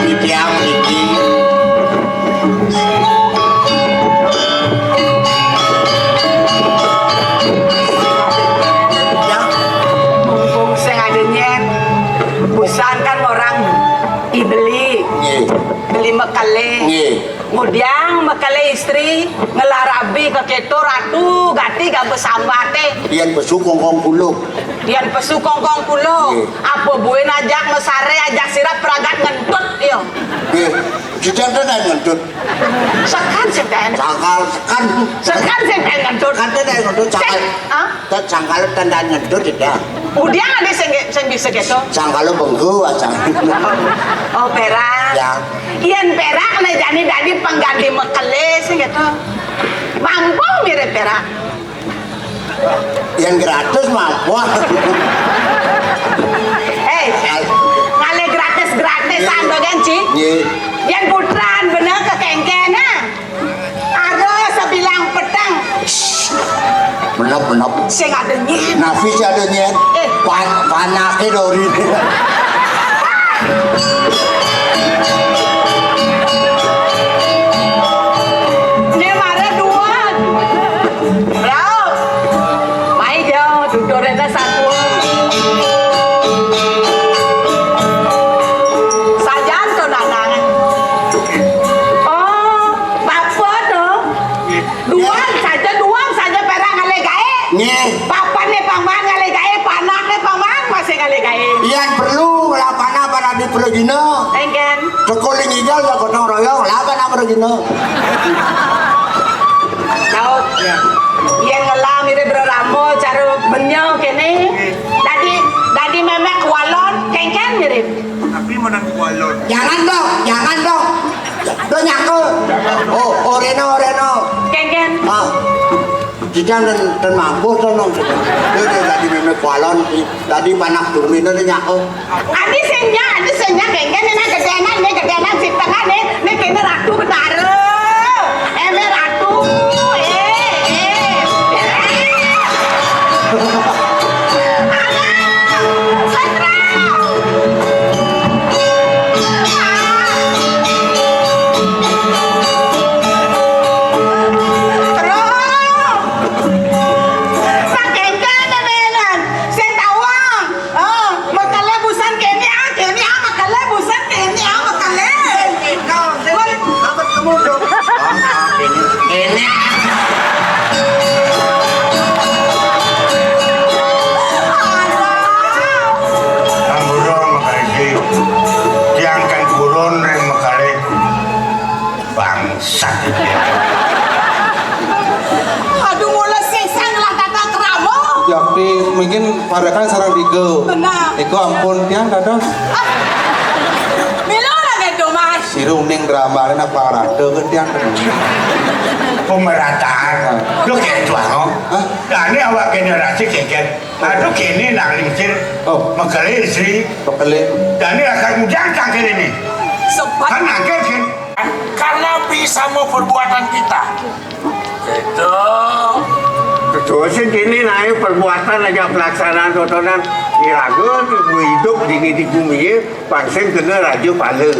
Di tiang niki. Ya. Mumpung sing ada nyén, busan kan orang i beli. Nggih. Beli mekelé. Nggih. Ngudiang mekelé istri, ngelah rabi kekéto ratu, gati gak besambaté. Yén pesu kongkong puluh. Yén pesu kongkong puluh. Nggih. Apa buin ajak mesaré, ajak sirap, pragat ngentut, yo. Nggih. Sing ten ngentut. Sekan sing ten. Sangkal, sekan. Sekan sing ten ngentut. Kan ten ngentut, sangkal. Sing, hah? Ten sangkal ten ngentut, ya. Ngudiang ada sing, sing bisa gitu. Sangkal bengku, asal. Oh, perak. Ya. Yén perak, né jani dadi pengganti mekelé sing gitu. Mampu mirip perak. Yén gratis mah, wah. Héi, ngalih gratis-gratisan to, kan, Ci? Nggih. Yén putran bener kekéngkén, nah. Ada sebilang peteng. Menep, menep. Sing ada nyén. Napi sing ada nyén? Eh. Pan-, panaké dori. Né mara dua. Bravo. Mai jauh, tuturé satu. Sajan to nanang. Oh, bapa to. Duang saja, duang saja perak ngalih gaé. Nggih. Papané pang maan ngalih gaé, panakné pang maan masih ngalih gaé. Yén perlu, lah panah, panah di Pragina. Éngkén. Teko ling igal ya gotong royong, lah panah Pragina. Tahu? Ya. Yén ngelah mirip rerama cara benyau kéné. Dadi, dadi mémé kualon, kéngkén mirip. Tapi menang kualon. Jangan dong, jangan dong. Do nyaka. Oh, orena, orena. Kéngkén. Ah. Kita dan, dan mampu to, nong. Dia, dia tadi mémé kualon, tadi panak dumina dia nyaka. Adi sing nyak, adi sing nyak, kéngkén, né gedénan, né gedénan sing tengah, né, né kéné Ratu Betara. Émé Ratu. Eh, eh. Aduh, Sandra. Terus. Saking kéné, Menan. Sing tawang. Oh, mekelé busan kéné, ah, kéné, ah, mekelé busan kéné, ah, mekelé. Kéné. Tambura mekelé. Tiang kan turun ring mekelé. Bangsat. Aduh, mula sing sang lah tata krama. Yakti mungkin parekan sareng tiga. Benar. Iku ampun tiang dados. Ah. Mila lagi itu, Mas. Sira uning dramané nak parada kan tiang. Pemerataan. Lu kayak tuang, oh. Hah? Nah, ini awak generasi kayak, aduh, kini nak lingsir. Oh. Mekelé istri. Mekelé. Dan ini akan ujang tangkir ini. Sempat. Kan nangkir, kan? Karena bisa mau perbuatan kita. Gitu. Betul sih, kini naik perbuatan aja, pelaksanaan tontonan. Iraga ibu hidup di, di bumi ya, pangsing kena raja pala.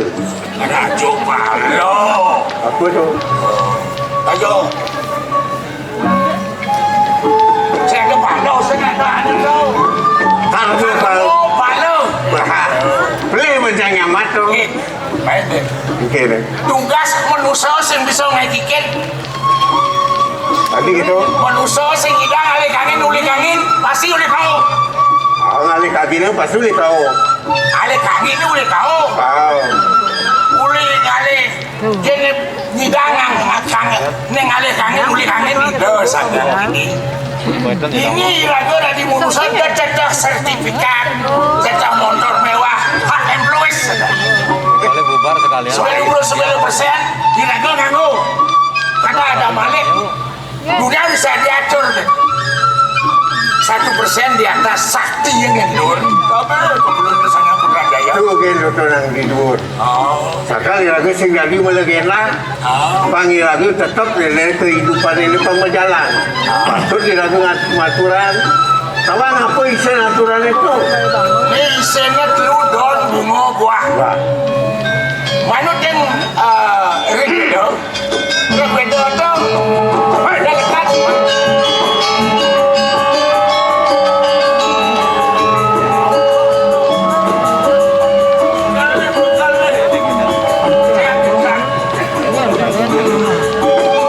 Raja pala. Apa tu? Raja. Saya ada pala, saya nak tahan tu. Raja pala. Oh, pala. Wah. Boleh macam nyamat tu. Eh, Baik, deh. Oke, deh. Tugas manusia sing bisa ngajikin. Tadi gitu. Manusa sing ngidang ngalih kangin, uli kangin, pasti uli kauh. Ah, ngalih kangin pasti uli kauh. Ngalih kangin uli kauh. Kauh. Uli ngalih. Kéné ngidang ngang-, kang-, ning ngalih kangin, uli kangin, ida sadar ini. Ini iraga dadi manusa, da cecah sertifikat, cecah montor mewah, hak employees. Boleh bubar sekalian. Sembilan puluh sembilan persen iraga nganggo. Kata ada balik. Dunia bisa diatur deh. Satu persen di atas sakti yang ngendur. Apa keperluan sana Putrajaya? Itu gé nutunan di dhuwur. Oh. Sakali iraga sing dadi malegenda, oh, pang iraga tetep nilai kehidupan ini pamajalan. Oh. Patut iraga ngat-, maturan. Tawang apa isin aturan itu? Ini isinnya telu daun bunga buah. Wah. Manut yang, eh, ring itu.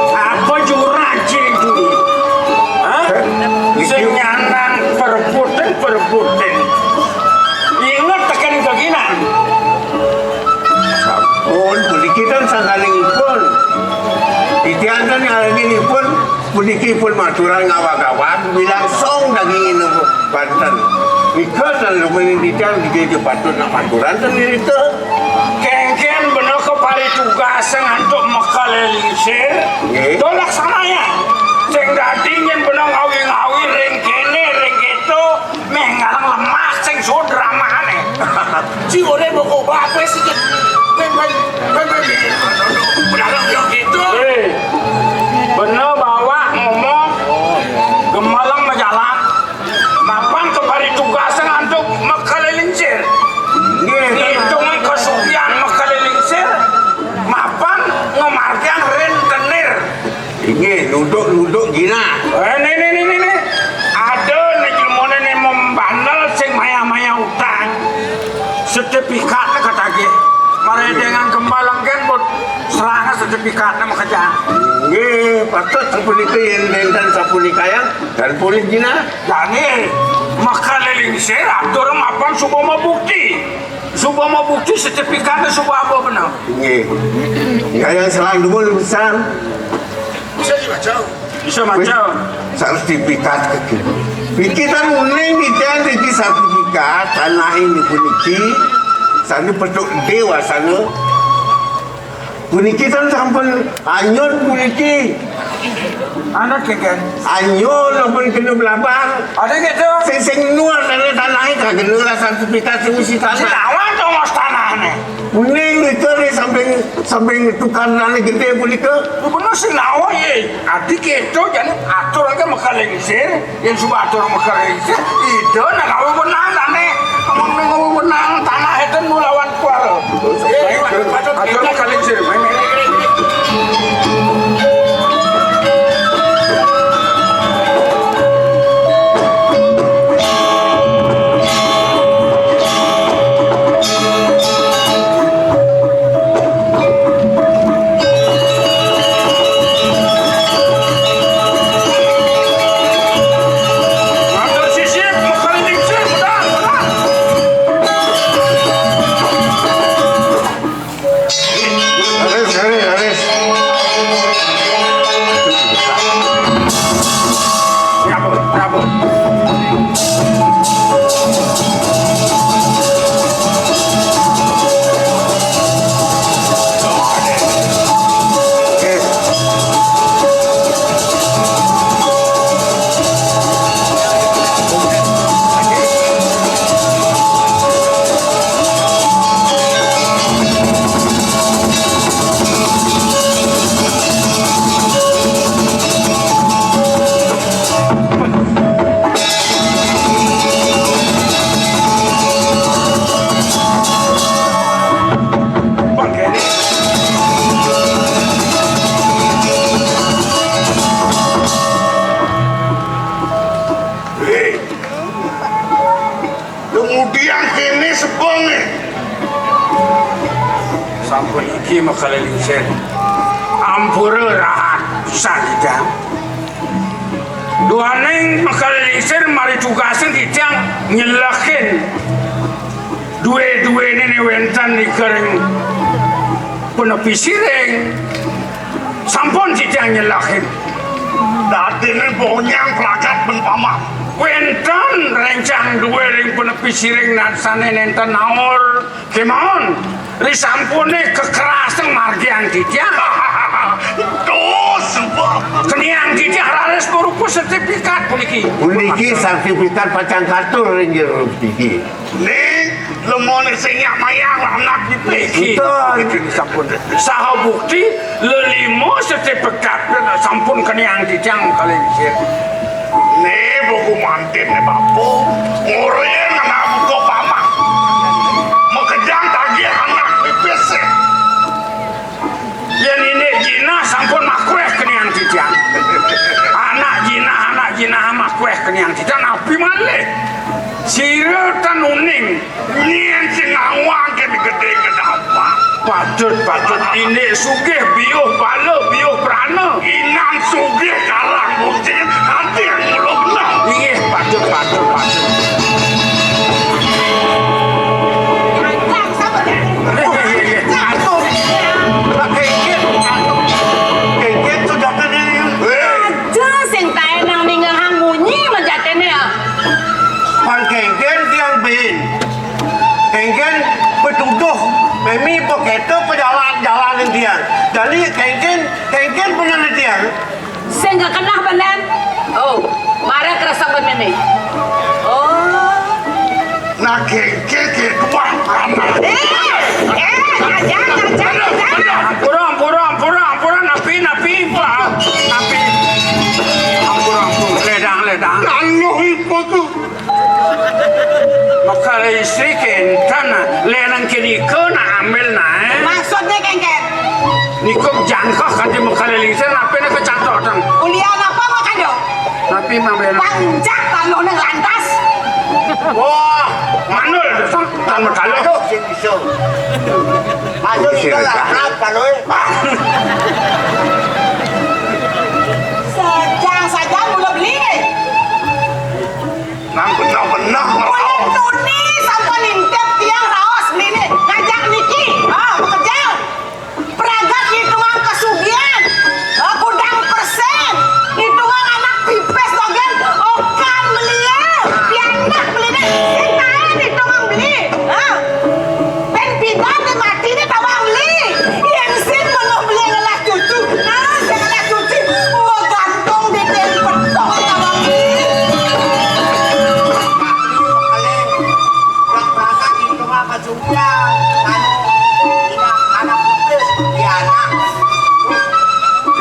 Apa jurang ciri dulu? Hah? Sing nyanang perebutin-perebutin. Inget tekan keginan. Sampun, puniki tan sangkalingipun. Titiang tan ngalingipun, puniki pun maturan ngawag-awag, bilang song daging inu banten. Nika tan lumayan titiang dija patut nak maturan tan irika. Kénkén bena kaparitugasang antuk Mekele Lingsir. Nggih. Dolak samaya. Sing dadi nyén bena ngawi-ngawi ring kéné, ring kéto, méh ngarang lemah sing suud ramané. Ci urip moko bape sih. Pén, pén, pén, pén. Udah lo yo gitu. Eh, bena bawa ngomong gemeleng majalan. Mapan kaparitugasang antuk Mekele Lingsir. Nggih. Ngitungang kasugihan Mekele Lingsir, mapan ngamargiang rentenir. Inggih, nuduk-nuduk ginah. Eh, né, né, né, né, né. Ada né jelemané né membandel sing maya-maya utang. Sertifikatné katagih. Maredengang kembal engkén, bot serahang sertifikatné makejang. Nggih, patut sapunika yén nénten sapunikayang, tan polih ginah. Jani, Mekele Lingsir atur mapan suba mabukti. Suba mabukti sertifikatné suba apa bener. Nggih. Kayang salang dumun pisan. Bisa dibaca. Bisa maca. Sertifikat kaki. Pikitan uning titiang niki sertifikat tanah ini puniki. Sane petuk dewa sane. Puniki tan sampun anyur puniki. Anu, Keken. Anyur sampun kena blabar. Ada gitu. Sing, sing nuar tanah, tanah itu kagena lah sertifikat sing mesti tanah. Sing awak tongos tanahnya. Uning nika nih samping, samping tukang tanah gede punika. Gubernur sing nawa ye. Adi keto jane atur ke Mekar Lingsir, yang suba atur Mekar Lingsir, ida nak ngawe benang tane. Amun ngawe benang tanah itu nu lawan kuara. Atur Mekar Lingsir. Garis, garis, garis. Ngapun, ngapun. Oke. Hei. Kemudian kene sebonge. Sampun iki Mekar Lingsir. Ampura rahat pisan, Idang. Duaning Makala Lingsir mari tugasin titiang nyelehin dué-duéné né wénten nika ring panepi siring. Sampun titiang nyelehin. Dadiné bonyang pragat ben paman. Wénten réncang dué ring panepi siring nan sané nénten naur. Kémaon, risampuné kekerasang margiang titiang. Duh, suba. Keniang titiang raris marupa sertifikat puniki. Puniki sertifikat pacang katur ring jero puniki. Ning, lemoné sing nyak mayang anak pipis. Niki. Enten, sampun. Saha bukti lelima sertifikat sampun keniang titiang kalih sir. Né buku mantin né bapa, nguring anak buka paman. Makejang tagih anak pipis. Yén indik jinah sampun makuéh keniang titiang. Anak jinah, anak jinah makuéh keniang titiang, napi malih? Sira tan uning. Nyén sing ngawang ké gedé gedé apa? Patut, patut. Indik sugih biuh bala, biuh prana. Inan sugih kalang bucin, ati yang nguluh enam. Inggih, patut, patut, patut. Éh, éh, éh, éh, patut. Lah, kéngkén, patut. Kéngkén sudah kan ini. Éh. Aja sing taénang ningehang munyi majatiné, ah. Pan kéngkén tiang bin. Kéngkén pituduh, mémé bekéto pajalan-jalanin tiang. Dadi kéngkén, kéngkén bener tiang. Sing kakeneh benen. Oh, mara kresep benen né. Oh. Nah, kéngkén ké tuang panas. Éh, éh, aja, aja, aja. Ampura, ampura, ampura, ampura, napi, napi, Pak? Napi? Ampura, ampura. Ledang, ledang. Anu iku tuh. Makala istri kénten, lénan kénika nak ambil naé. Maksudné kéngkén? Nika jangkah kanti Makala Lingsir, napi nak kacatotan? Kuliah apa makanya? Napi mabéna? Panjak tanuhné lantas. Wah, mandul, tan makala. Aduh, sing bisa. Masuk kita lah, kalau eh. Sajang-sajang mula beli. Nang benah-benah. Ulun tuni sampun nintip tiang raos beliné. Ngajak niki. Ah, makejang. Pragat ngitungang kasugihan. Ah, kudang persén. Ngitungang anak pipis dogén. Okan beliné. Pianak beliné. Sing taén ngitungang beli. Ah. Pén pidan di mati ni tawang beli. Yén sing menuh beli ngelah cucu. Nah, sing ngelah cucu. Magantung di tiang petong tawang beli. Bak bangsa gitu mah kasugihan. Anu, anak pipis, ya anak.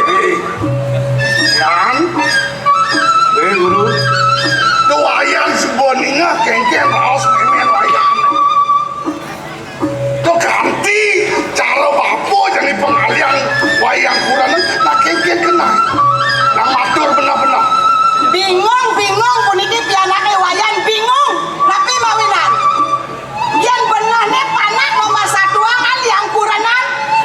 Éh, Yan. Éh, Guru. Tuh wayang sebuah ningah kéngkén raos mémén wayang. Tuh kanti cara bapa jani pangalian wayang kurenan, nak kéngkén keneh. Nang matur beneh-beneh. Bingung, bingung, puniki pianaké Wayan bingung. Napi mawinan? Yén beneh né panak nomor satuan aliang kurenan,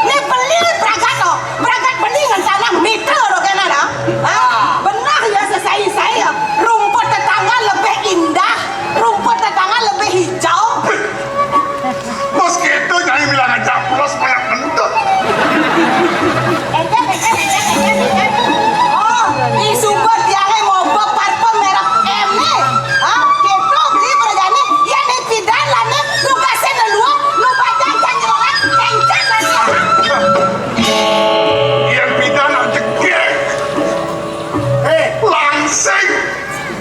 né beli pragat, oh. Pragat beli ngentanang mitra, oh, kéné, dah. Ah, beneh ya sesai-sai, ya. Rumput tetangga lebih indah, rumput tetangga lebih hijau. Bos kéto jani bilang aja pulas banyak bentut. Éngkén, éngkén, éngkén, éngkén, éngkén. Oh, ih, suba tiangé moba parfum merek M né. Hah? Kéto beli berjani, ya né pidan lah né, tugasé né luar, nu baca janji orang, éngkén lah né. Yén pidan nak jegég. Éh, langsing.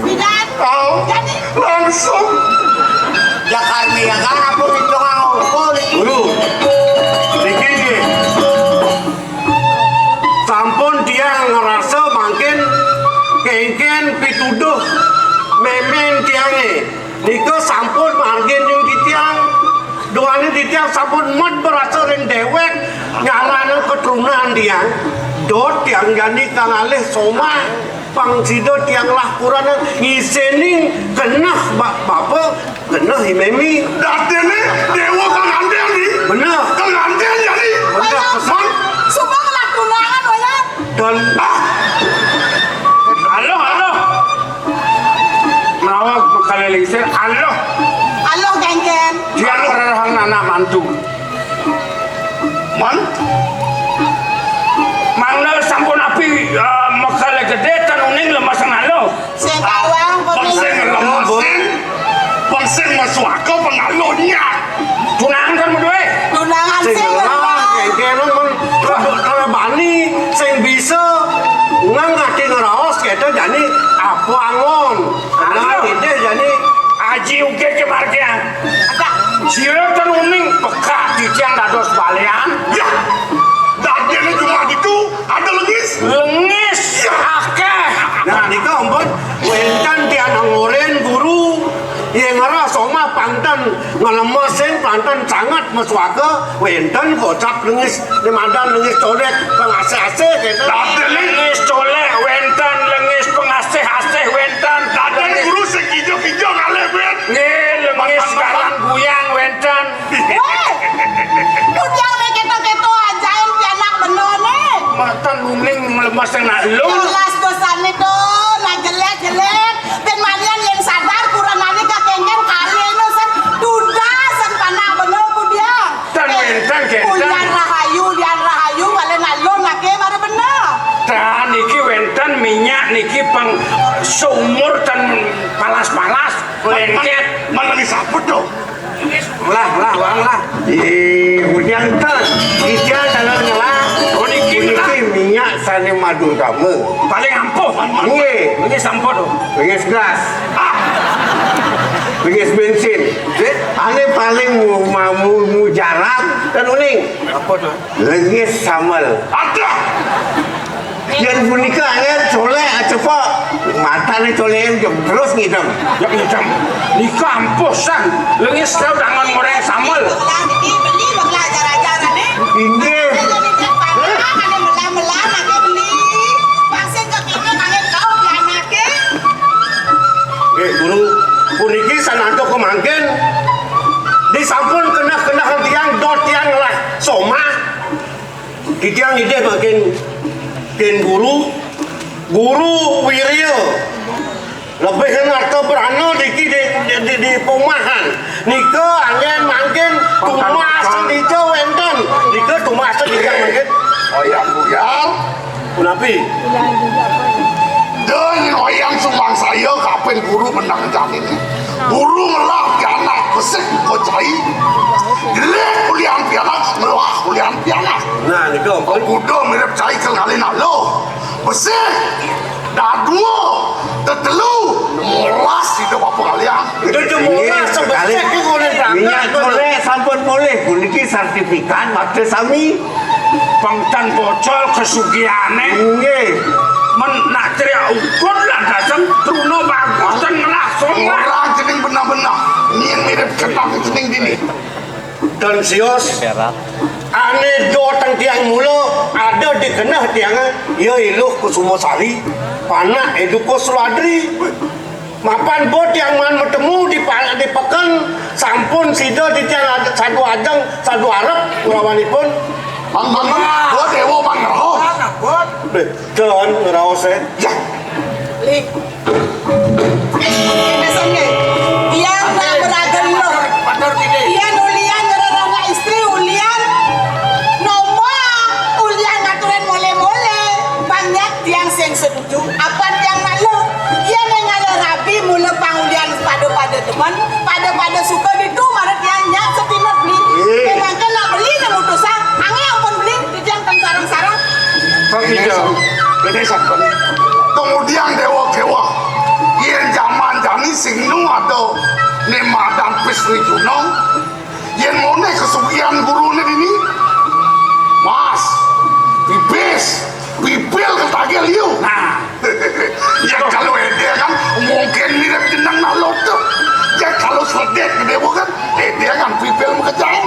Pidan. Au. Jadi. Langsung. Ya karmi ya kan apa itu mau. Guru. Niki nggih. Sampun tiang ngrasa mangkin kéngkén pituduh mémén tiangé. Nika sampun margin ring titiang. Duaning titiang sampun med berasa ring déwék nyalana keturunan tiang. Dot tiang jani kang alih somah. Pang sida tiang lah kurana ngisening keneh ba-, bapa, keneh i mémé. Dadiné déwa kang ngandén di. Bener. Kang ngandén jani. Bener, pesan. Suba ngelah tunangan, wayah. Dan, ah. Aluh, aluh. Pan? Mangda sampun api, eh, mekele gedé, tan uning lemes nalo. Sing bawang, bang sing lemesin, bang sing masuaka, bang nalo nyak. Tunangan kan bedoe? Tunangan sing sing ngelah, ngelah. Kengkeng men, kalau bani, sing bisa, ngang ati ngeraos, kita jani apa angon. Nah, aduh. Kita jani Aji uge ke margian. Ada. Sira tan uning pekak titiang dados balian. Ya. Dadene cuma gitu, ada lengis. Lengis. Ya. Akeh. Nah, nika ampun, wenten tiang angoren guru. Yang ngerasa mah panten ngelemesin, panten sangat meswaka, wenten kocap lengis. Di madan lengis colek, pengasih-asih, gitu. Tapi lengis colek, wenten lengis pengasih-asih, wenten. Tapi guru sekijo-kijo ngalih, Ben. Nggih, lengis garan buyang, wenten. Weh, dunyane keto-keto ajaen pianak benone. Matan uning melemes nak lu. Jelas dosane to, nah jelek-jelek. Ben manian yang sadar, kurang nalika kengkeng kali eno sen duda sen panak benone ku dia. Tan wenten kenten. Ulian rahayu, ulian rahayu, kali nak lu nake baru bener. Tan iki wenten minyak niki pang seumur tan palas-palas. Lengket. Mana disaput dong? Lah, lah, wang lah. Ih, hujan tan. Hujan kalau ngelah. Oh, niki ngelah. Niki minyak sane madu kamu. Paling ampuh. Nggih. Niki sampun, oh. Bengis gas. Ah. Bengis bensin. Ane paling mu-, mu-, mu-, mujarab kan uning. Apa tuh? Lengis sambel. Ada. Yen punika angel colek acepok. Matane colek terus ngidem. Ya ngidem. Nika ampuh san. Lengis kau dangan goreng sambel. Belah niki beli belah ajar-ajar ane. Inggih. Ane melah-melah ane beli. Pasien ke kene kangge kau pianake. Nggih, Guru, puniki sanantuk kemangkin disampun keneh-keneh tiang dot tiang lah somah. Titiang idih makin kin Guru, Guru Wirya. Lebih ngarta brana niki di, di, di, di perumahan. Nika anggen mangkin tumas dija wenten. Nika tumas dija mangkin. Ayam buyar. Punapi? Deng oyang sumangsaya kapin guru menang jani. Guru ngelah pianak besik ko cai. Jelek kulian pianak, ngelah kulian pianak. Nah, nika ampun. Kuda mirip cai kal ngalih nalo. Besik. Dadua. Tetelu. Molas sida bapa kalian. Itu cuma nggih, besik sekali. Minyak goreng sampun polih. Puniki sertifikat waktu sami. Pang tan bocol kesugihane. Nggih. Men nak teriak ukur lah dateng truna bagus dan ngelah solah. Orang cening benar-benar. Nyen mirip kenang cening dini. Dan sios ane do teng tiang mula ada di keneh tiang, ya Iluh Kusuma Sari, panak Edukus Suladri. Mapan bot yang man metemu di pa-, di peken, sampun sida di tiang ad-, sadu ajeng, sadu arep nglawanipun. Bang, bang, bang. Oh, Dewa, bang, oh. Beh, don ngraos, eh. Ya. Li. Kene sene. Yang nak beragam lo. Yang ulian ngererana istri, ulian nomor, ulian ngaturan mole-mole. Banyak tiang sing sedu- Apan tiang malu, yen ngalih rabi mula pangulian pada-pada demen, pada-pada suka ditu marep tiang nyak setinut beli. Ih. Yen mangke nak beli nang mutusan, angin ampun beli, titiang teng sarang-sarang. Tapi jauh. Beda sampun. Kemudian dewa-dewa, yen jaman jani sing nu ada ne madan pis rijuna, yen mone kesugihan gurune dini, mas, pipis, pipil ketagih liu. Nah. Ya kalau ede kan mungkin mirip jeneng nak lote. Ya kalau seledek gede bukan, ede kan pipil makejang.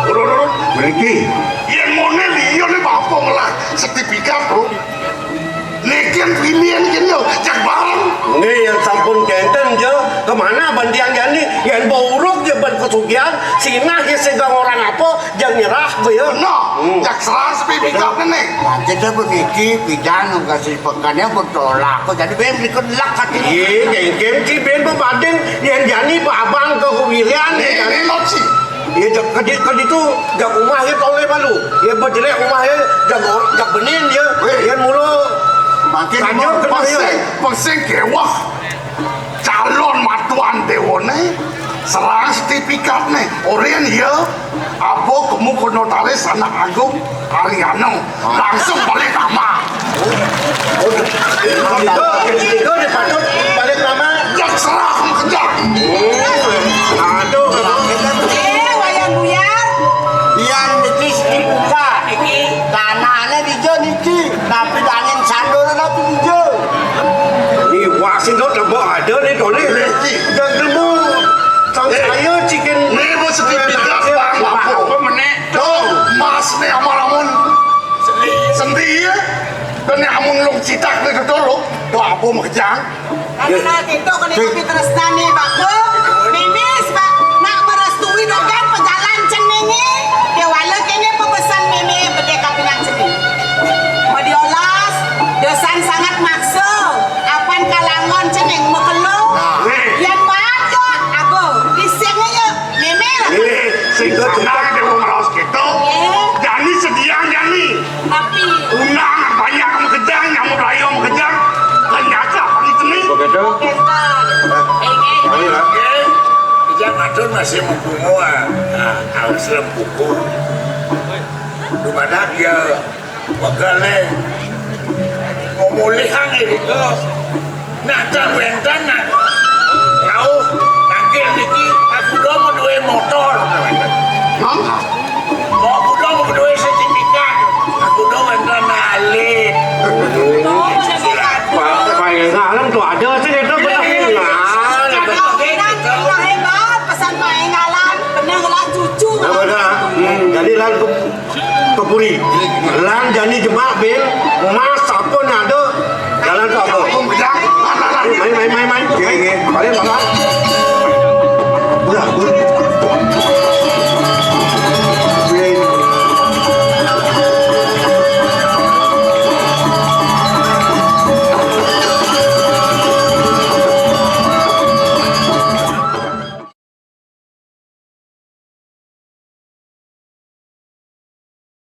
Urut-urut. Mriki. Yen mone liu ne bapa ngelah sertifikat, Bro. Niki pilihan kene, jak bareng. Nggih, yen sampun kenten, Jo. Kemana bandiang jani? Yen bau uruk, yen ban kesugihan, sinah, yen sing orang apa, jang nyerah, Bu, ya. Bener. Hmm. Jak serang sepi pick up ne. Lah, kita puniki pidan kasih pekane pun tolak kok. Jadi ben berikut lak hati. Iya, kengken ki ben pebading, yen jani Pak Abang ke Wilian, yen jani. Ini lo, Ci. Ya, jak kedi, kedi tu, jak umah ya toleh malu. Ya, bejelek umah ya, jak or-, jak benin ya. Weh. Ya, mula. Makin kena pesing, ya. Pesing kewah. Calon matuan dewa ne, serang sertifikat ne. Oren ya, apa kemu ke notaris anak agung Ariano. Langsung balik nama. Oh, oh, itu, itu dia patut balik nama. Yang serah kerja. Aduh, eh, Wayan Buyar. Yang niki dibuka. Tanahnya di jo niki. Tapi angin sandul tapi di jo. Ni wasin dok tambah ada ni toleh. Jangan dulu. Sang saya cikin. Ni bos sepi pindah bang. Apa menek? Dong, mas ni amal amun. Sendi ya. Dan ni amun long citak ni dulu. Dong apa makejang? Karena kita kena tapi tresna ni bako. Mimis bak nak merestui dogan pejalan cenenge. Dia wala kene pepesan mimi bede kapinang cenenge. Mediolas, dosan sangat maksa. Apan kalangon ceneng mekelo. Nah. Yan maaf ya, aku. Di sini ya, mimi lah. Eh, sing sana dia mau ngeraos gitu. Eh. Jani sedia jani. Tapi undang banyak mekejang, nyamuk rayo mekejang. Ternyata pagi teni. Begitu. Oke, Pak. Oke. Ayo lah. Oke. Ijang matur masih mengkumu, ah. Nah, harus lempuku. Dumadak ya, pegale. Memulihkan diri ke. Nah, tak wenten, nah. Jauh, nangkil niki, aku dong mau duwe motor. Hah? Mau aku dong mau duwe sertifikat. Aku dong wenten alit. Pak, Pak Engalan tuh ada sih itu benar. Nah, Pesan Pak Engalan, bener lah cucu. Nah, benar. Hmm, jadi lan ke, ke puri. Lan jani jemak bin, mas apa nado